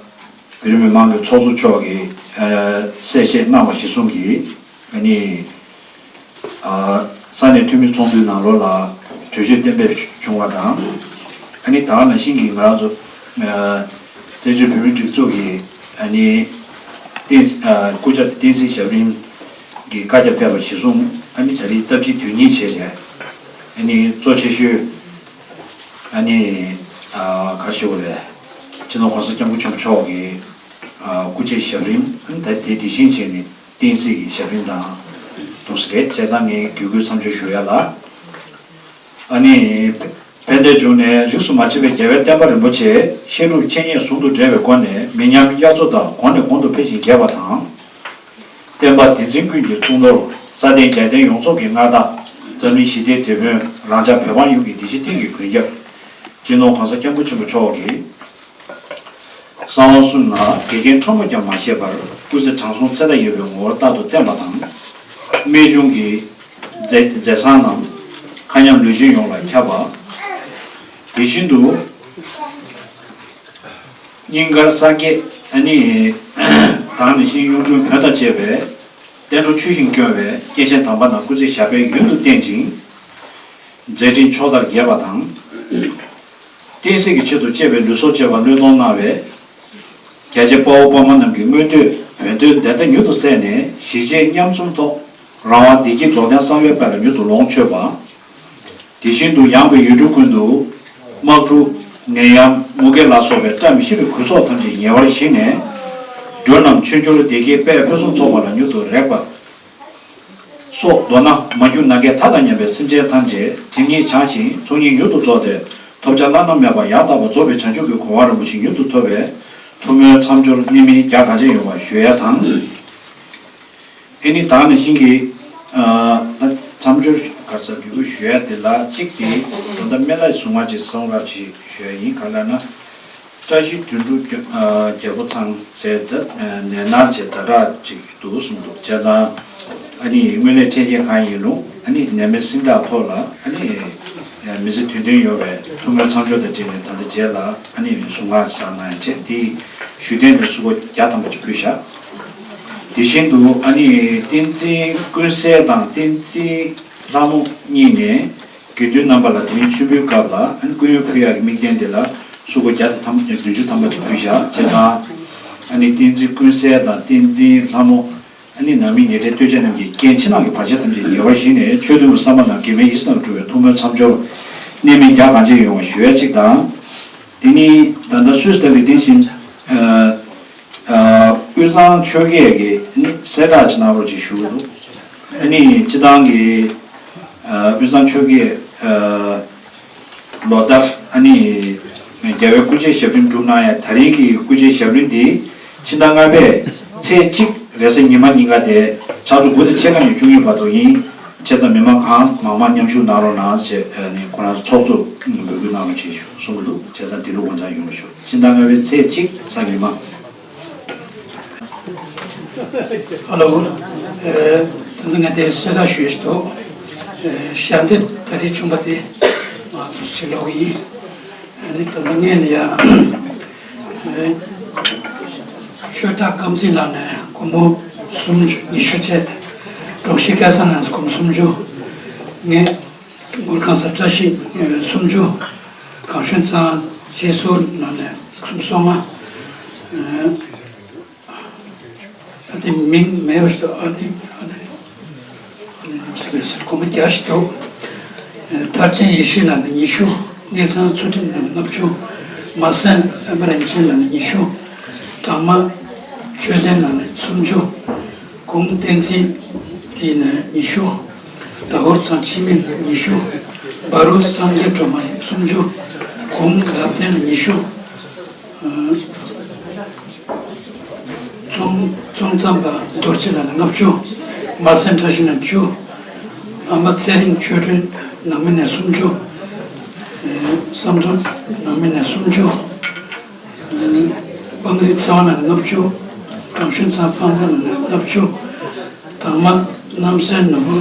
བོད་རིགས་མི་མང་གི་ཚོགས་གཙོ་མཆོག་གིས་ཨ་གསལ་བཤད་གནང་བ་གཞིར་བཟུང་གིས། ཨ་ནི་ཨ་ས་གནས་འཐུས་མི་ཚོགས་འདུའི་ནང་ལོགས་ལ་གྲོས་ཆོད་གཏན་འབེབས་བྱུང་བ་དང་། ཨ་ནི་ད་ག་ནང་བཞིན་གྱི་ང་རང་ཚོ་ཨ་བཙན་བྱོལ་བོད་མིའི་སྒྲིག་འཛུགས་ཀྱི་ཨ་ནི་བསྟན་ཨ་སྐུ་ཕྱྭ་བསྟན་འཛིན་ཞབས་རིམ་གྱི་བཀའ་རྒྱ་ཕེབས་པ་གཞིར་བཟུང་། ཨ་ནི་ད་རེས་སྟབས་གཅིག་དོན་གཉིས་བྱས་བྱས། ཨ་ནི་གཙོ་ཆེ་ཤོས་ཨ་ནི་ཨ་ག་རེ་ཞུ་དགོས་རེད། སྤྱི་ནོར་༸གོང་ས་༸སྐྱབས་མགོན་ཆེན་པོ་མཆོག་གི་ཨ་སྐུ་ཕྱྭའི་ཞབས་རིམ། ཨ་ནི་ད་དེ་དེ་བཞིན་བྱས་ནས་བསྟན་སྲིད་ཀྱི་ཞབས་རིམ་དང་འདུག་སེ་རེད། བྱས་ཙང་ངས་དགེ་བསྐུལ་མཚམས་སྦྱོར་ཞུ་ཡ་ལ། ཨ་ནི་ཕན་བདེའི་འབྱུང་གནས་རིས་སུ་མ་ཆད་པའི་རྒྱལ་བའི་བསྟན་པ་རིན་པོ་ཆེ། བཤད་སྒྲུབ་འཆད་ཉན་ཟུང་དུ་འབྲེལ་བའི་སྒོ་ནས་མི་ཉམས་དབྱར་མཚོ་ལྟར་གོང་ནས་གོང་དུ་འཕེལ་ཞིང་རྒྱས་པ་དང་། བསྟན་པ་དེ་འཛིན་ཀུན་གྱི་གཙུག་ནོར། སྲ་བརྟན་རྒྱལ་བསྟན་ཡོངས་རྫོགས་ཀྱི་མངའ་བདག། འཛམ་གླིང་ཞི་བདེའི་དེད་དཔོན། རང་ཅག་བོད་འབངས་ཡོངས་ཀྱི་བདེ་སྐྱིད་གཏིང་གི་མགོན་སྐྱབས། སྤྱི་ནོར་༸གོང་ས་༸སྐྱབས་མགོན་ཆེན་པོ་མཆོག་གིས། གསང་བ་གསུམ་ན་འགལ་རྐྱེན་ཕྲ་མོ་ཀྱང་མ་བཞེས་པར། སྐུ་ཚེ་དྲང་སྲོང་ཚེ་མཐའ་ཡས་པའི་ངོ་བོར་རྟག་ཏུ་བརྟན་པ་དང་། རྨད་བྱུང་གི་མཛད་མཛད་བཟང་རྣམས་མཁའ་མཉམ་ལུས་སྦྱིན་ཡོངས་ལ་ཁྱབ་པ། དེ་བཞིན་དུ། སྙིང་གར་སངས་རྒྱས་ཨ་ནི་དང་ནི་ཤིང་གཡུང་དྲུང་བོན་དང་བཅས་པའི་བསྟན་འགྲོ་ཆོས་བཞིན་སྐྱོང་བའི་སྐྱེས་ཆེན་དམ་པ་རྣམས་སྐུ་ཚེ་ཞབས་པད་ཡུན་དུ་བརྟན་ཅིང་། མཛད་འཕྲིན་ཕྱོགས་མཐར་རྒྱས་པ་དང་། བསྟན་སྲིད་ཀྱི་ཆེད་དུ་གཅེས་པའི་ལུས་སྲོག་བཅས་པ་བློས་གཏོང་གནང་བའི་རྒྱལ་གཅེས་དཔའ་བོ་དཔའ་མོ་རྣམས་ཀྱི་མངོན་འདོད་བོད་དོན་བདེན་མཐའ་མྱུར་དུ་གསལ་ནས། གཞིས་བྱེས་མཉམ་འཛོམས་ཐོག་རང་དབང་བདེ་སྐྱིད་རྫོགས་ལྡན་གསང་བའི་དཔལ་ལ་མྱུར་དུ་ལོངས་སྤྱོད་པ། དེ་བཞིན་དུ་ཡངས་པའི་ཡུལ་གྲུ་ཀུན་ཏུ། དམག་གྲུ། ནད་ཡམས། དམུ་རྒོད་ལ་སོགས་པའི་བཀྲ་མི་ཤིས་པའི་གོ་ཚོགས་ཐམས་ཅད་ཉེ་བར་ཞི་ནས། འགྲོ་རྣམས་ཆོས་འབྱོར་བདེ་སྐྱིད་དཔལ་ཕུན་སུམ་ཚོགས་པ་ལ་མྱུར་དུ་རེག་པ། སོགས་མདོར་ན་མ་གྱུར་ནམ་མཁའི་མཐའ་དང་མཉམ་པའི་སེམས་ཅན་ཐམས་ཅད་སྒྲིབ་གཉིས་བྱང་ཞིང་ཚོགས་གཉིས་མྱུར་དུ་རྫོགས་ཏེ་ཐོབ་བྱ་བླ་ན་མེད་པ་ཡང་དག་པར་རྫོགས་པའི་བྱང་ཆུབ་ཀྱི་གོ་འཕང་རིན་པོ་ཆེ་མྱུར་དུ་ཐོབ་པའི་ཐུགས་སྨོན་མཚམས་སྦྱོར་གནད་སྨིན་རྒྱ་གང་ཆེ་ཡོང་བ་ཞུ་ཡ་དང་། ཨེ་ནི་ད་ག་ནང་བཞིན་གྱི། ཨ། ད་མཚམས་སྦྱོར་ག་ས་འབུལ་དགོས་ཞུ་ཡ་དེ་ལ་གཅིག་དེ་ད་ལྟ་སྨན་བླའི་གཟུངས་སྔགས་ཅིག་གསུང་རོགས་ཅིག་ཞུ་ཡ་ཡིན། ག་ལ་ན། བཀྲ་ཤིས་དོན་གྲུབ་རྒྱལ་པོ་ཚང་ཟེར་ད་ནད་མནར་བྱས་ཛ་དྲག་ཅིག་འདུག་གསུངས་འདུག་བྱས་ཙང་ཨ་ནི་དངོས་གནས་འཕྲལ་རྐྱེན་གང་ཡིན་རུང་ཨ་ནི་ནད་མེད་སེམས་ཅན་ཐོག་ལ་ཨ་ནི་མི་ཚེ་དུས་མཐུན་ཡོང་བའི་ཐུགས་སྨོན་མཚམས་སྦྱོར་དང་འབྲེལ་ནས་ད་ལྟ་རྗེས་ལ་ཨ་ནི་གཟུངས་སྔགས་གསུངས་གནང་ཡ་བྱས་དེ་ཞུ་རྟེན་དུ་གསོལ་བ་བརྒྱ་ཐམ་པ་ཅིག་ཕུལ་བཞག་དེ་བཞིན་དུ་ཨ་ནི་བསྟན་འཛིན་ཀུན་གསལ་དང་བསྟན་འཛིན་ལྷ་མོ་གཉིས་ནས་དགེ་འདུན་རྣམ་པ་ལ་དེ་རིང་མཆོད་འབུལ་སྐབས་ལ་ཨ་ནི་སྐུ་ཡོན་ཕུལ་ཡག་གི་དམིགས་རྟེན་དེ་ལ་གསོལ་བ་བརྒྱ་དང་བདུན་ཅུ་ཐམ་པ་དེ་ཕུལ་བཞག་བྱས་ཙང་ཨ་ནི་བསྟན་འཛིན་ཀུན་གསལ་དང་བསྟན་འཛིན་ལྷ་མོ་ཨ་ནི་ནང་མི་ཉེ་འབྲེལ་ལྟོས་བཅས་རྣམས་ཀྱི་རྐྱེན་ཕྱི་ནང་གི་བར་ཆད་ཐམས་ཅད་ཉེ་བར་ཞི་ནས་ཆོས་མཐུན་པའི་བསམ་པ་དང་དགེ་བའི་ཡིད་བཞིན་དུ་འགྲུབ་པའི་ཐུགས་སྨོན་མཚམས་སྦྱོར་གནད་སྨིན་རྒྱ་གང་ཆེ་ཡོང་བ་ཞུ་ཡ་གཅིག་དང་། དེ་ནི་ད་ལྟ་སུད་སི་ལ་ལི་ཏིན་ཞིན་ཨ། ཨ། དབུས་གཙང་ཆོལ་ཁའི་གི་ནི་གསལ་བསྒྲགས་ཅིག་གནང་རོགས་ཅིག་ཞུ་གི་འདུག་ཨ་ནི་སྤྱི་བཏང་གི་ཨ། དབུས་གཙང་ཆོལ་ཁའི་ཨ། ལོ་ལྟར་ཨ་ནི་རྒྱལ་བའི་སྐུ་ཕྱྭའི་ཞབས་རིམ་སྒྲུབ་གནང་ཡ་ད་རིང་གི་སྐུ་ཕྱྭའི་ཞབས་རིམ་འདི་ཕྱི་ཟླ་ལྔ་པའི་ཚེས་གཅིག་རེས་གཟའ་ཉི་མ་ཉིན་ཀ་དེ་ཆུ་ཚོད་དགུ་དང་ཕྱེད་ཀ་ནས་བཅུ་གཉིས་བར་དུ་ཡིན། བྱས་ཙང་མི་མང་གང་མང་མང་མཉམ་ཞུགས་གནང་རོགས་གནང་ཞེས་ཨ་ནི་ཁོ་རང་ཚོགས་གཙོས་འབོད་སྐུལ་གནང་རོགས་ཞེས་གསུང་གི་འདུག་བྱས་ཙང་དེ་རུ་དགོངས་འཇགས་ཡོང་རོགས་ཞུ། ཕྱི་ཟླ་ལྔ་པའི་ཚེས་གཅིག་གཟའ་ཉི་མ། ཧ་ལོ། ཨེ། ད་ནི་ང་དེ་གསལ་བསྒྲགས་ཞུ་ཡས་ཤིག་འདུག་ཨེ། ཞལ་འདེབས་ད་རེས་བྱུང་བ་དེ་མར་ཕྱིར་སློག་གི་ཡིན། ཨ་ནི་ད་ལྟ་ངས་ནི་ཡ། ཨེ། ཆོས་གྲགས་དཀར་མཛེས་ལགས་ནས་སྒོར་མོ་སུམ་ཅུ་ཉི་ཤུ་བྱས། སྒྲོག་ཤིང་སྐལ་བཟང་ལགས་ནས་སྒོར་མོ་སུམ་ཅུ། ངས། མགུར་ཁང་གསར་བཀྲ་ཤིས་སུམ་ཅུ། གངས་ཞོན་ཚང་རྗེས་སུ་ལ་ནས་སུམ་སོ་ལྔ། ཨ་དེ་མིང་མེད་པ་ཞིག་ཏུ་ཨ་ནི་ཨ་ནི་ཨ་ནི་ནམ་ཟེར་བའི་སེར་ཁོ་མོ་རྒྱ་ཞིག་ཏུ། མཐར་ཕྱིན་ཡེ་ཤེས་ལ་ནི་ཉི་ཤུ། གནས་ཚང་ཚུལ་ཁྲིམས་ལ་ནི་ལྔ་བཅུ། མ་སེན་ཨ་མ་རན་ཆེན་ལ་ནི་ཉི་ཤུ། དྲང་མ་ཆོས་ལྡན་ལ་ནི་སུམ་ཅུ། གུང་བསྟན་འཛིན་གྱི་ནས་ཉི་ཤུ། ཟླ་འོར་ཚང་འཆི་མེད་ལ་ཉི་ཤུ། བ་རུ་སངས་རྒྱས་སྒྲོལ་མ་ལ་སུམ་ཅུ། གུང་རབ་བརྟན་ལ་ཉི་ཤུ། ཙོང་ཙོང་ཙམ་པ་རྡོ་རྗེ་ལ་ནི་ལྔ་བཅུ། མ་སེ་ཁྲ་ཤིང་ལ་བཅུ། ཨ་མ་ཚེ་རིང་ཆོས་སྒྲོན་ནང་མི་ནས་སུམ་ཅུ། བསམ་དོན་ནང་མི་ནས་སུམ་ཅུ། སྤང་རི་ཚེ་དབང་ལ་ནི་ལྔ་བཅུ། གངས་ཞོན་ཚང་སྤང་ཚང་ལ་ནི་ལྔ་བཅུ། དང་མ་རྣམ་སྲས་ནོར་བུ།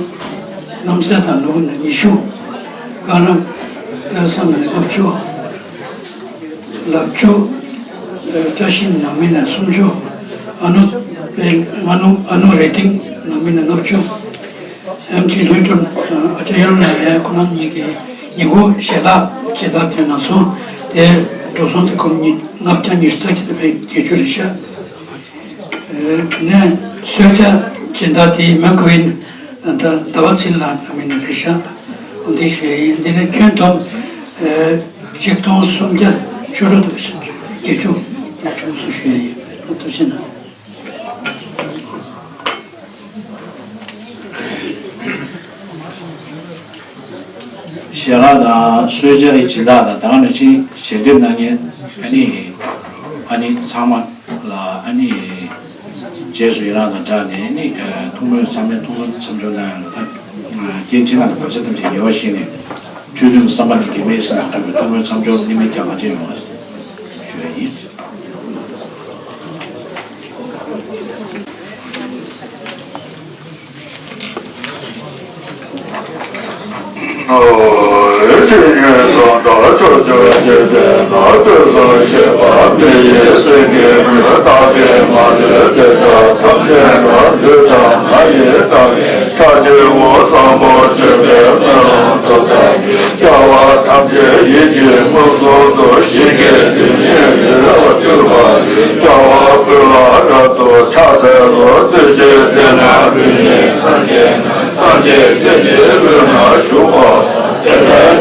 རྣམ་སྲས་དང་ནོར་བུ་ནི་ཉི་ཤུ། རྐང་རམ་སྐལ་བཟང་ལ་ནི་ལྔ་བཅུ། ལབ་ཅུ། བཀྲ་ཤིས་ནང་མི་ནི་སུམ་ཅུ། ཨ་ནུ་པེ་ཨ་ནུ་ཨ་ནུ་རེ་ཏིང་ནང་མི་ནི་ལྔ་བཅུ། ཨེམ་ཆི་ལྷུན་གྲུབ་དང་ཨ་ཅག་ཡོན་ལ་ལས་ཁོ་རང་གཉིས་ཀྱི་ཉིན་གུང་ཞལ་ལག་ཇི་ལྟར་དོན་ན་སོང་དེ་འགྲོ་སོང་དེ་ཁོམ་གཉིས་ལྔ་བརྒྱ་ཉི་ཤུ་རྩ་གཅིག་དེ་བས་བརྒྱད་ཅུ་རེད་ཤག་དེ་ནས་གསོལ་ཇ་ཇི་ལྟར་དེ་མོན་གྷོ་བའི་ཟླ་བ་ཚེ་རིང་ལགས་ནང་མི་ནི་རེད་ཤག་འོ་འདི་ཞུ་ཡ་ཡིན། འདི་ནས་ཁྱོན་བསྡོམས་ཆིག་སྟོང་སུམ་བརྒྱ་བཅུ་དྲུག་དང་བརྒྱད་ཅུ་བརྒྱད་ཅུ་སུ་ཞུ་ཡ་ཡིན། ཐུགས་རྗེ་གནང་། ཞལ་ལག་དང་གསོལ་ཇའི་སྦྱིན་བདག་དང་ད་ག་ནང་བཞིན་ཞལ་འདེབས་གནང་མཁན་ཨ་ནི་ཨ་ནི་ཚང་མ་ལ་ཨ་ནི་རྗེས་སུ་ཡི་རང་དང་སྦྲགས་ནས་ཨ་ནི་ཐུགས་སྨོན་ཚང་མས་ཐུགས་སྨོན་མཚམས་སྦྱོར་གནང་ཡ་ལ་ད་རྐྱེན་ཕྱི་ནང་གི་བར་ཆད་ཐམས་ཅད་ཉེ་བར་ཞི་ནས་ཆོས་མཐུན་གྱི་བསམ་པ་དང་དགེ་བའི་སེམས་ཀྱིས་འགྲུབ་པའི་ཐུགས་སྨོན་མཚམས་སྦྱོར་གནད་སྨིན་རྒྱ་གང་ཆེ་ཡོང་བ་ཞུ་ཡ་ཡིན། ཆོས་ཉིད་གསུང་དང་ཕྱོགས་བཅུར་འགྱེད་པའི་ནང་ལྟོས་སོ། ཞེས་པ་མི་ཡི་སེང་གེ་མོས་བདག་གི་མ་ལུས་བདེ་དགྲ་ཐམས་ཅད་ང་ལུས་དང་ང་ཡི་དང་། ཕྱག་རྒྱའི་དབང་བཟང་པོ་སྤྱོད་པའི་སྨོན་ལམ་མཐུ་དང་། རྒྱལ་བ་ཐམས་ཅད་ཡིད་ཀྱིས་མངོན་སུམ་དུ། ཞིང་གི་རྡུལ་སྙེད་ལུས་ལ་བཏུད་པ། རྒྱལ་བ་ཀུན་ལ་རབ་ཏུ་ཕྱག་འཚལ་ལོ། བདུད་ཀྱི་སྡེ་ལྔ་ལུས་ནི་སངས་རྒྱས་ན། སངས་རྒྱས་སྲས་ཀྱི་དབུས་ན་བཞུགས་པ། དེ་ལྟར་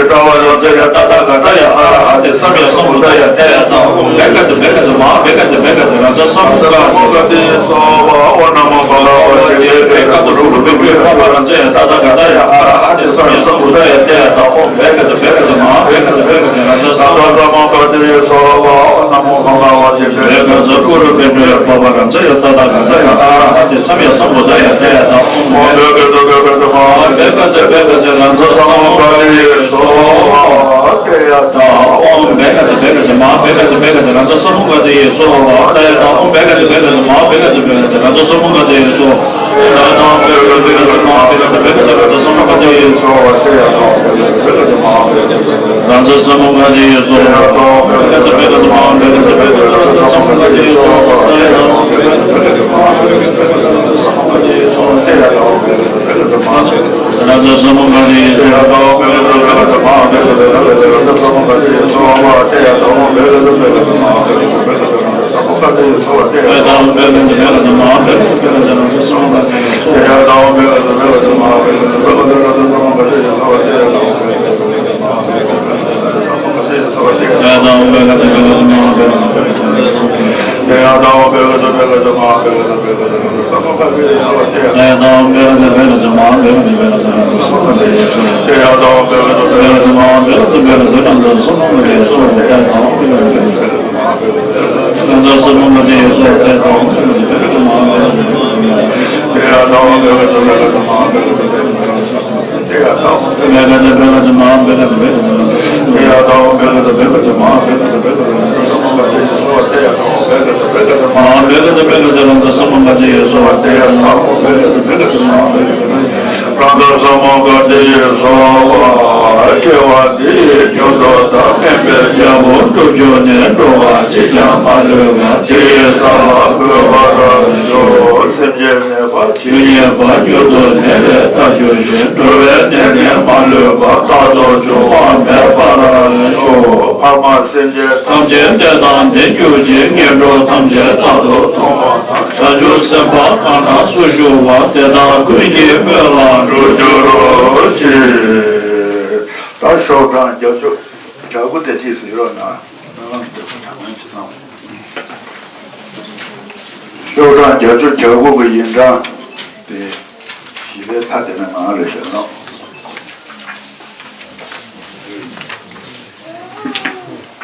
ཏེ་ཏ་བ་ར་ཛ་ཡ་ཏ་ཐཱ་ག་ཏ་ཡ་ཨ་ར་ཧ་ཏེ་སམ་ཡ་སམ་བུ་ཏ་ཡ་ཏ་ཡ་ཏ། ཨོཾ་བྷེ་ཀ་ཙ་བྷེ་ཀ་ཙ་མ་ཧཱ་བྷེ་ཀ་ཙ་བྷེ་ཀ་ཙ་རཱ་ཛ་ས་མུ་ག་ཏེ་སྭཱ་ཧཱ། ཨོཾ་ན་མོ་བྷ་ག་བ་ཏེ། བྷེ་ཀ་ཙ་གུ་རུ་པིན་ཌ་ཡ་པ་བ་ར་ཛ་ཡ་ཏ་ཐཱ་ག་ཏ་ཡ་ཨ་ར་ཧ་ཏེ་སམ་ཡ་སམ་བུ་ཏ་ཡ་ཏ་ཡ་ཏ། ཨོཾ་བྷེ་ཀ་ཙ་བྷེ་ཀ་ཙ་མ་ཧཱ་བྷེ་ཀ་ཙ་བྷེ་ཀ་ཙ་རཱ་ཛ་ས་མུ་ག་ཏེ་སྭཱ་ཧཱ། ཨོཾ་ན་མོ་བྷ་ག་བ་ཏེ། བྷེ་ཀ་ཙ་གུ་རུ་པིན་ཌ་ཡ་པ་བ་ར་ཛ་ཡ་ཏ་ཐཱ་ག་ཏ་ཡ་ཨ་ར་ཧ་ཏེ་སམ་ཡ་སམ་བུ་ཏ་ཡ་ཏ་ཡ་ཏ། ཨོཾ་བྷེ་ཀ་ཙ་བྷེ་ཀ་ཙ་མ་ཧཱ་བྷེ་ཀ་ཙ་བྷེ་ཀ་ཙ་རཱ་ཛ་ས་མུ་ག་ཏེ་སྭཱ་ཧཱ། ཏ་ཡ་ཏ། ཨོཾ་བྷེ་ཀ་ཙ་བྷེ་ཀ་ཙ་མ་ཧཱ་བྷེ་ཀ་ཙ་བྷེ་ཀ་ཙ་རཱ་ཛ་ས་མུ་ག་ཏེ་སྭཱ་ཧཱ། ཏ་ཡ་ཏ། ཨོཾ་བྷེ་ཀ་ཙ་བྷེ་ཀ་ཙ་མ་ཧཱ་བྷེ་ཀ་ཙ་བྷེ་ཀ་ཙ་རཱ་ཛ་ས་མུ་ག་ཏེ་སྭཱ་ཧཱ། ཏ་ཡ་ཏ། ཨོཾ་བྷེ་ཀ་ཙ་བྷེ་ཀ་ཙ་མ་ཧཱ་བྷེ་ཀ་ཙ་བྷེ་ཀ་ཙ་རཱ་ཛ་ས་མུ་ག་ཏེ་སྭཱ་ཧཱ། ཏ་ཡ་ཏ། རཱ་ཛ་ས་མུ་ག་ཏེ་སྭཱ་ཧཱ། བྷེ་ཀ་ཙ་བྷེ་ཀ་ཙ་མ་ཧཱ་བྷེ་ཀ་ཙ་བྷེ་ཀ་ཙ་རཱ་ཛ་ས་མུ་ག་ཏེ་སྭཱ་ཧཱ། ཏ་ཡ་ཏ། རཱ་ཛ་ས་མུ་ག་ཏེ་སྭཱ་ཧཱ། རང་ཚོ་ཟབ་མོ་ག་དེ་ཡི་གསོལ་བ། སྐྱེ་བ་འདི་ཡི་མྱུར་དུ་བདག་སྨིན་པའི་རྒྱལ་པོ་འགྲུབ་གྱུར་ནས། འགྲོ་བ་གཅིག་ཀྱང་མ་ལུས་པ། དེ་ཡི་ས་ལ་འགོད་པར་ཤོག་སེམས་ཅན་ནད་པ་ཇི་སྙེད་པ། མྱུར་དུ་ནད་ལས་ཐར་གྱུར་ཅིག་འགྲོ་བའི་ནད་ནི་མ་ལུས་པ། རྟག་ཏུ་འབྱུང་བ་མེད་པར་ཤོག་ཕ་མ་སེམས་ཅན་ཐམས་ཅད་བདེ་དང་ལྡན་གྱུར་ཅིག་ངན་འགྲོ་ཐམས་ཅད་རྟག་ཏུ་སྟོངས་པ་དང་། བྱང་ཆུབ་སེམས་དཔའ་གང་ན་སུ་བཞུགས་པ། དེ་དག་ཀུན་གྱི་དངོས་ལ་འགྲོ་གྱུར་ཅིག་ད་ཤོག་གྲངས་བརྒྱད་ཅུ་གྱ་དགུ་དེ་གཅིག་གཟིགས་རོགས་གནང་། ཤོག་གྲངས་བརྒྱད་ཅུ་གྱ་དགུ་གི་ཡིག་གྲངས་དེ་བཞི་པའི་མཐའ་དེ་ནས་མར་རེད་ཟེར་ནོ།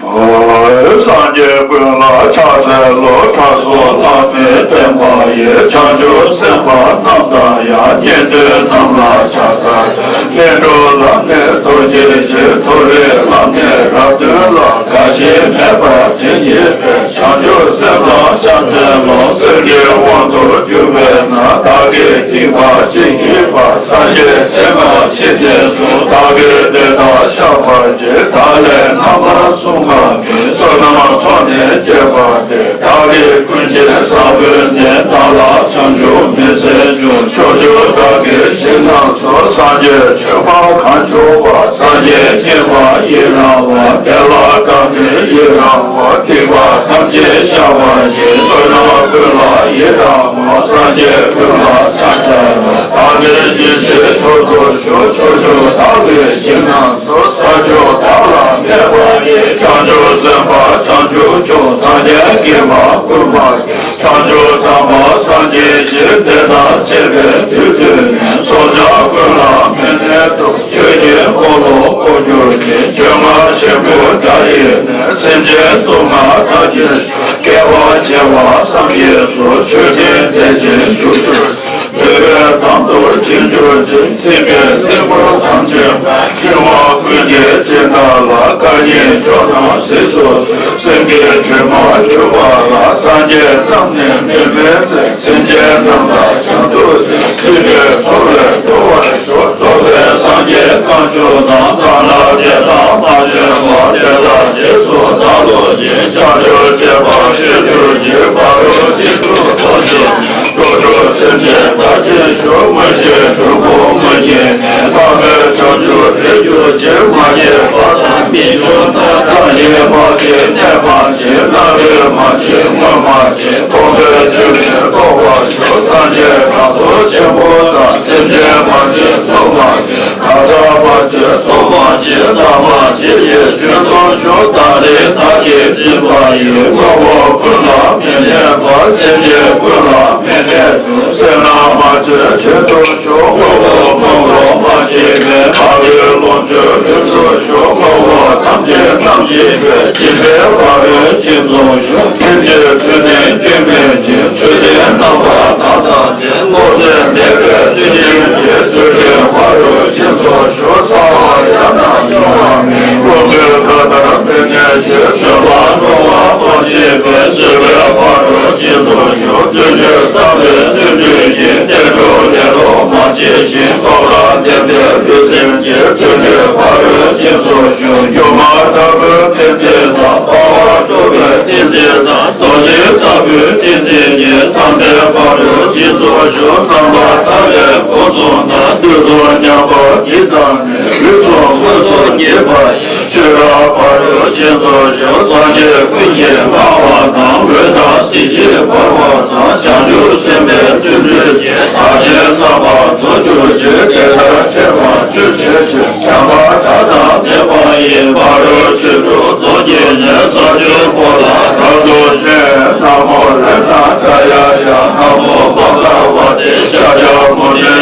འོ། སངས་རྒྱས་ཀུན་ལ་ཕྱག་འཚལ་ལོ། ཁྲ་གསུམ་ལྷ་མིའི་བསྟན་པ་ཡི། བྱང་ཆུབ་སེམས་དཔའ་རྣམས་དང་ཡང་། ཉན་ཐོས་རྣམས་ལ་ཕྱག་འཚལ། སྨིན་གྲོལ་ལམ་ནི་རྡོ་རྗེ་ཆེ། མཐོ་རིས་ལམ་ནི་རབ་སྟོན་ལ། འགའ་ཞིག་མེད་པར་དྲིན་གྱིས་ཕན། བྱང་ཆུབ་སེམས་དང་ཕྱག་འཚལ་ལོ། སེམས་ཀྱི་དབང་དུ་གྱུར་པས་ན། བདག་གིས་སྡིག་པ་ཅི་བགྱིས་པ། སངས་རྒྱས་སྤྱན་སྔར་ཕྱིན་ཏེ་གསུངས། བདག་གིས་དེ་ལྟར་བཤད་པར་བགྱི། བདག་ལས་རྣམ་པར་གསུམ་ཀ་གི། བསོད་ནམས་ཚོགས་ནི་བསྐྱེད་པ་སྟེ། བདག་གིས་ཀུན་མཁྱེན་ས་བོན་བསྟན། བདག་ལ་བྱང་ཆུབ་མི་ཟད་འབྱུང་། ཕྱོགས་བཅུ་བདག་གི་ཞིང་རྣམས་སུ། སངས་རྒྱས་ཆོས་འཕགས་གང་བྱུང་བ། སངས་རྒྱས་མཉེས་པ་ཡི་རང་བ། དེ་ལ་བདག་ནི་ཡི་རང་བ། སྡིག་པ་ཐམས་ཅད་བཤགས་པར་བགྱི། བསོད་ནམས་ཀུན་ལ་ཡི་དམ། སངས་རྒྱས་ཀུན་ལ་ཕྱག་འཚལ་ལོ། བདག་ནི་ཡེ་ཤེས་མཆོག་ཏུ་གྱུར། ཕྱོགས་བཅུ་བདག་གི་ཞིང་རྣམས་སུ། ས་བཅུ་བདག་ལ་གནས་པ་ཡི། བྱང་ཆུབ་སེམས་དཔའ་བྱང་ཆུབ་མཆོག་སངས་རྒྱས་དགྱེས་པ་ཀུན་སྤངས་ཀྱིས། བྱང་ཆུབ་དམ་པ་སངས་རྒྱས་ཀྱིས། དེ་དག་བྱེད་པའི་དུས་སྟོན་ནས། ཚོགས་བཅས་ཀུན་ལ་མི་གནས་ཐུབ། ཆོས་ཀྱི་འཁོར་ལོ་བསྐོར་གྱུར་ཅིག་ཆོས་རྔ་ཆེན་པོའི་སྒྲ་ཡིས་ནི། སེམས་ཅན་སྡུག་བསྔལ་མཐའ་ཅན་ཞི། བསྐལ་པ་བྱེ་བ་བསམ་ཡས་སུ། ཆོས་ཀྱི་མཛད་ཆེན་ཞུགས་གྱུར་ཅིག་མོས་པས་དམ་དུ་བཅིངས་གྱུར་ཅིག་སྲིད་པའི་སྲིན་པོ་ཐམས་ཅད་མ། འཆིང་བ་ཀུན་གྱི་སྦྱིན་བདག་ལ། བཀའ་ཉན་ཕྱོགས་རྣམས་གཟིགས་སུ་གསོལ། སེམས་ཀྱི་དྲི་མ་བསྒྱུར་བ་ལ། སངས་རྒྱས་རྣམས་ནི་མིག་མི་འཛིན། སེམས་ཅན་རྣམས་ལ་བྱང་ཆུབ་སྟེ། སྲིད་པའི་འཚོ་བས་སྒྲོལ་བར་ཤོག་རྫོགས་པའི་སངས་རྒྱས་དཀོན་མཆོག་དང་། གང་ལ་དེ་དག་མ་བྱོན་པ། དེ་དག་རྗེས་སུ་བདག་སློབ་ཅིང་། བྱང་ཆུབ་སྤྱད་པ་སྤྱོད་གྱུར་ཅིག་ཕ་རོལ་ཕྱིན་དྲུག་རྫོགས་བྱེད་ནས། འགྲོ་དྲུག་སེམས་ཅན་བདག་བསྐྱེད་ཤོག་མངོན་ཤེས་སྒྲུབ་པོ་མངོན་གྱིས་ནི། མ་བསྐྱོད་བྱང་ཆུབ་རེག་གྱུར་ཅིག་མ་སྐྱེས་པ་དང་མི་འབྱུང་ལྟར། བདག་གཞན་བར་ཆད་གནོད་མ་བྱེད། རྣམ་རིག་མ་བྱེད་མངོན་མ་བྱེད། སྟོང་པའི་ཆོས་ནི་རྟོགས་པར་ཤོག་སངས་རྒྱས་དྲང་སྲོང་ཆེན་པོ་དག་སེམས་ཅན་བར་ཆད་སྲུང་བར་བྱེད། གང་ཟག་བར་ཆད་སྲུང་བར་བྱེད། བདག་མ་བྱེད་ཡིད་བྱོན་དུ་ཤོག་བདག་འཛིན་བདག་གིས་འཛིན་པ་ཡི། དངོས་པོ་ཀུན་ལ་མི་གནས་པ། སེམས་ཅན་ཀུན་ལ་མི་གནས་སྟོབས། སེར་སྣ་མ་བྱེད་བྱེད་དུ་ཤོག་དངོས་པོ་དངོས་པོར་མ་བྱེད་པའི། ཕ་རོལ་ལོངས་སྤྱོད་ལྷུན་གྲུབ་ཤོག་དངོས་པོ་ཐམས་ཅད་རྣམ་བསྒྱིངས་པའི། སྦྱིན་པའི་ཕ་རོལ་ཕྱིན་རྫོགས་ཤོག་སེམས་ཅན་ཚུལ་ཁྲིམས་སྐྱོན་མེད་ཅིང་། ཚུལ་ཁྲིམས་རྣམ་པར་དག་དང་ལྡན། སློབ་ཚན་མེད་པའི་ཚུལ་ཁྲིམས་ཀྱིས། ཚུལ་ཁྲིམས་ཕ་རོལ་ཕྱིན་རྫོགས་ཤོག་གསང་བ་ཡང་དག་བྱུང་བ་མེད། སློབ་དཔོན་བཀའ་ལྟར་མི་གནས་ཤིང་། བཟོད་པ་སྤྲོ་བ་མ་བྱེད་པའི། བཟོད་པའི་ཕ་རོལ་ཕྱིན་རྫོགས་ཤོག་བརྩོན་འགྲུས་བརྩམས་པའི་བརྩོན་འགྲུས་ཀྱིས། བསྟན་འགྲོ་ལེ་ལོ་མ་བྱས་ཤིང་། སྟོབས་དང་ལྡན་པའི་ལུས་སེམས་ཀྱིས། བརྩོན་འགྲུས་ཕ་རོལ་ཕྱིན་རྫོགས་ཤོག་སྒྱུ་མ་ལྟ་བུའི་ཏིང་འཛིན་དང་། སྤང་བ་སྤྲོ་བའི་ཏིང་འཛིན་དང་། རྡོ་རྗེ་ལྟ་བུའི་ཏིང་འཛིན་གྱིས། བསམ་གཏན་ཕ་རོལ་ཕྱིན་རྫོགས་ཤོག་རྣམ་པར་ཐར་པའི་སྒོ་གསུམ་དང་། དུས་གསུམ་མཉམ་པར་འདི་དག་ནི། ལུས་གསུམ་དངོས་སུ་གྱུར་པ་ཡི། ཆོས་རབ་ཕ་རོལ་ཕྱིན་རྫོགས་ཤོག་སངས་རྒྱས་ཀུན་གྱིས་བསྔགས་པ་དང་། འོད་དང་གཟི་བརྗིད་འབར་བ་དང་། བྱང་ཆུབ་སེམས་དཔའི་བརྩོན་འགྲུས་ཀྱིས། བདག་གཞན་བསམ་པ་རྫོགས་གྱུར་ཅིག་དེ་ལྟར་ཁྱད་པར་ཅི་ཕྱིར་ཕྱིན། བྱམས་པ་དགྲ་དང་ལྡན་པ་ཡི། ཕ་རོལ་ཕྱིན་དྲུག་རྫོགས་བགྱིས་ནས། ས་བཅུ་པོ་ལ་རབ་ཏུ་བརྟེན། ན་མོ་རཏྣ་ཏྲ་ཡ་ཡ། ན་མོ་བྷ་ག་བ་ཏེ།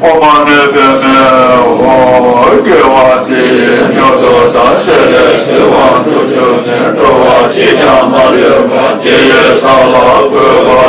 ཨོཾ་མ་ཎི་པདྨེ་ཧཱུྃ། དགེ་བ་འདི་ཡིས་མྱུར་དུ་བདག་སྤྱད་ལས། གཟིགས་པ་ཐུགས་རྒྱུད་ནས། འགྲོ་བ་གཅིག་ཀྱང་མ་ལུས་པ། དེ་ཡི་ས་ལ་འགོད་པར་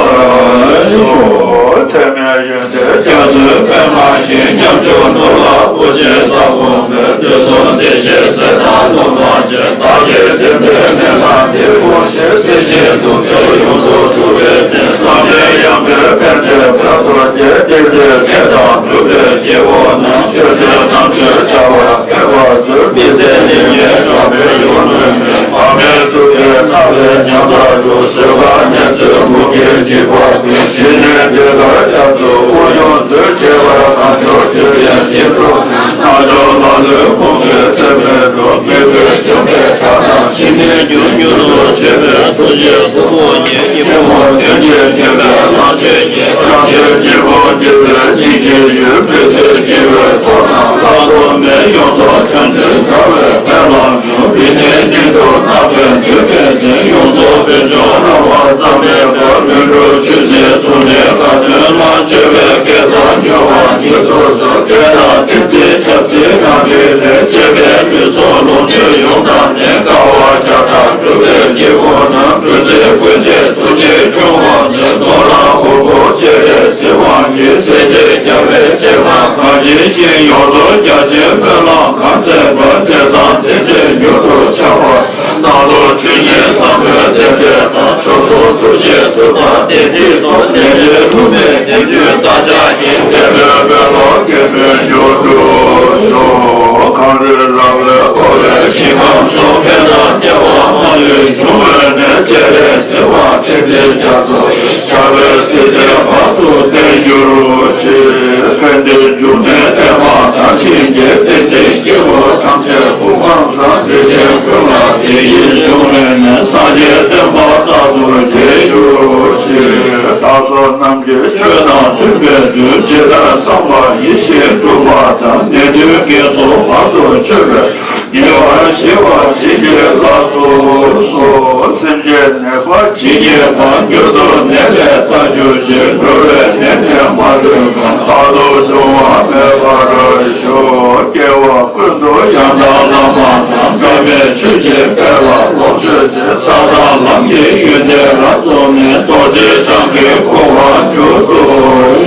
ཤོག། ཚད་མེད་ཡོན་ཏན་རྒྱ་མཚོའི་པདྨ་བཞིན། ཉམ་ཆུང་ནོར་ལ་བུ་ཆེན་ཚ་བོ་མོས། དུས་གསུམ་བདེ་གཤེགས་སྲས་དང་སློབ་མ་བཅས། བདག་གི་བསྟན་པའི་མན་ངག་འདི་གོ་ཞིང་གཟིགས་ཤིང་དུག་གསུམ་ཡོངས་སུ་འཁྲུགས་པའི་སྟེང་། བསམ་ཡས་ཡངས་པའི་ཕན་བདེ་འབད་དོ་ཁྱེད། བདེན་ཚིག་ཐེག་དང་གྲུབ་པའི་སྐྱེ་བོ་རྣམས། ཆོས་སྤྱོད་དམ་ཆོས་བྱ་བར་མཁས་པར་མཛོད། མི་ཟད་ལེགས་ཉེས་དྲག་པོའི་ཡུལ་ནས། མར་མེ་མཛུབ་མོས་བསྣུན་པའི་ཉམས་དག་སྒྲུབ། གཟུགས་ཁམས་ངན་སོང་མུ་གེའི་འཇིགས་པ་ཀུན། ཞི་གནས་འདི་ལྟར་རྒྱ་མཚོའི་དབུགས་དབྱུང་མཛོད། ཁྱད་པར་དལ་འབྱོར་སྤྱོད་པའི་དེད་དཔོན། རྣལ་འབྱོར་ལ་ལུས་ཕུང་པོའི་ཚེར་མའི་གྲོགས། མི་བསྐྱོད་འཇོམས་པའི་དགྲ་རྣམས་ཕྱི་ནས་མྱུར་མྱུར་དུ་བྱེད་པའི་ཐུགས་རྗེའི་ཕུང་པོ་ཉིད། སྐྱེ་བོ་ཀུན་གྱི་མཁྱེན་པའི་ལམ་ཆེན་ཉིད། རང་གཞན་གཉིས་པོ་འདུལ་བའི་སྙིང་རྗེའི་ཡུལ། མི་བཟོད་སྐྱེ་བོའི་ཚོགས་རྣམས་བརླག་ཐོབ་མེད། ཡོངས་རྫོགས་བྱང་ཆུབ་མཛའ་བའི་དཔལ་ལ་འབྱོན། རིག་གནས་སྙིང་སྟོབས་རྣམ་པའི་འདུན་པའི་སྟེང་། ཡོངས་རྫོགས་དཔལ་འབྱོར་རང་དབང་བསམ་མེད་པ། ལྷུན་གྲུབ་ཆོས་སྲིད་ཟུང་འབྲེལ་དགའ་སྟོན་ལ། སྤྱོད་པའི་སྐལ་བཟང་མྱུར་བ་ཉིད་དུ་གསོལ། བསྟན་དང་བསྟན་འཛིན་ཆབ་སྲིད་རང་རིག་ལས། བཅས་པའི་ལུས་སྲོག་ལོངས་སྤྱོད་ཡོངས་བདག་ནས། དཀའ་བ་བརྒྱ་ཕྲག་སྒྲུབ་པའི་སྐྱེ་བོ་རྣམས། སྒྲུབ་བྱེད་ཀུན་གྱི་ཐུགས་རྗེས་སྐྱོང་བར་མཛོད། ནོར་ལྷ་གོར་མོ་སྤྱན་རས་གཟིགས་དབང་གིས། སྲས་བཅས་རྒྱལ་བའི་སྤྱན་སྔར་གང་བྱོན་ཅིང་། ཡོངས་རྫོགས་རྒྱ་ཆེན་སྨོན་ལམ་གང་མཛད་པ། དེང་སང་བསྟན་འགྲོའི་མྱུར་དུ་འཆར་བར། སྣང་ལོག་ཆོས་ཉིད་ཟབ་མོའི་བདེན་པའི་མཐར། མཆོག་གསུམ་ཐུགས་རྗེའི་མཐུ་དང་བདེན་ཚིག་སྟོབས། ནད་གདོན་ལུ་མའི་སྡེ་བདུན་རྟ་ལྕག་གིས། བདེན་པའི་དཔལ་ལ་མཁས་པའི་མྱུར་དུ་ཤོག། གངས་རི་ར་བས་བསྐོར་བའི་ཞིང་ཁམས་སུ། ཕན་དང་བདེ་བ་མ་ལུས་འབྱུང་བའི་གནས། སྤྱན་རས་གཟིགས་དབང་བསྟན་འཛིན་རྒྱ་མཚོ། ཞབས་པད་སྲིད་མཐའི་བར་དུ་བརྟན་གྱུར་ཅིག། ཕན་བདེའི་འབྱུང་གནས་བརྟན་མ་དར་ཞིང་རྒྱས། བསྟན་འཛིན་སྐྱེ་བོ་ཐམས་ཅད་སྐུ་ཁམས་བཟང་། ལས་ཅན་ཀུན་ལ་བདེ་སྐྱིད་འབྱུང་བའི་གནས། སངས་རྒྱས་བསྟན་པ་རྟག་ཏུ་རྒྱས་གྱུར་ཅིག། བདག་སོགས་རྣམས་ཀྱི་ཆོས་དང་མཐུན་པའི་དོན། ཇི་ལྟར་བསམ་པ་ཡིད་བཞིན་འགྲུབ་པ་དང་། ནད་གདོན་བགེགས་ཚོགས་བར་དུ་གཅོད་པའི། ཉེ་བར་ཞི་བ་བྱིན་གྱིས་བརླབ་ཏུ་གསོལ། སེམས་ཅན་ནད་པ་ཇི་སྙེད་པ། མྱུར་དུ་ནད་ལས་ཐར་གྱུར་ཅིག། འགྲོ་བའི་ནད་ནི་མ་ལུས་པ། རྟག་ཏུ་འབྱུང་བ་མེད་པར་ཤོག། སྐྱེ་བ་ཀུན་ཏུ་ཡང་དག་བླ་མ་དང་། འགག་མེད་ཆོས་ཀྱི་དཔལ་ལ་ལོངས་སྤྱོད་ཅིང་། ས་དང་ལམ་གྱི་ཡོན་ཏན་རབ་རྫོགས་ནས། རྡོ་རྗེ་འཆང་གི་གོ་འཕང་མྱུར་དུ་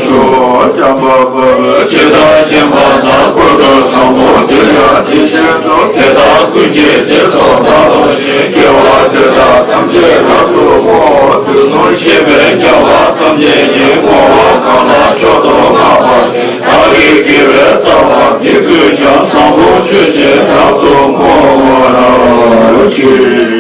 ཤོག། བྱམས་པ་དཔའ་བོས་ཇི་ལྟར་མཁྱེན་པ་དང་། བཀོད་པའི་བཟང་པོ་འདི་ཡང་དེ་བཞིན་ཏེ། དེ་དག་ཀུན་གྱི་རྗེས་སུ་བདག་སློབ་ཅིང་། དགེ་བ་འདི་དག་ཐམས་ཅད་རབ་ཏུ་བསྔོ། དུས་གསུམ་གཤེགས་པའི་རྒྱལ་བ་ཐམས་ཅད་ཀྱིས། བསྔོ་བ་གང་ལ་མཆོག་ཏུ་བསྔགས་པ། བདག་གི་དགེ་བའི་རྩ་བ་འདི་ཀུན་ཀྱང་། བཟང་པོ་སྤྱོད་ཕྱིར་རབ་ཏུ་བསྔོ་བར་བགྱི།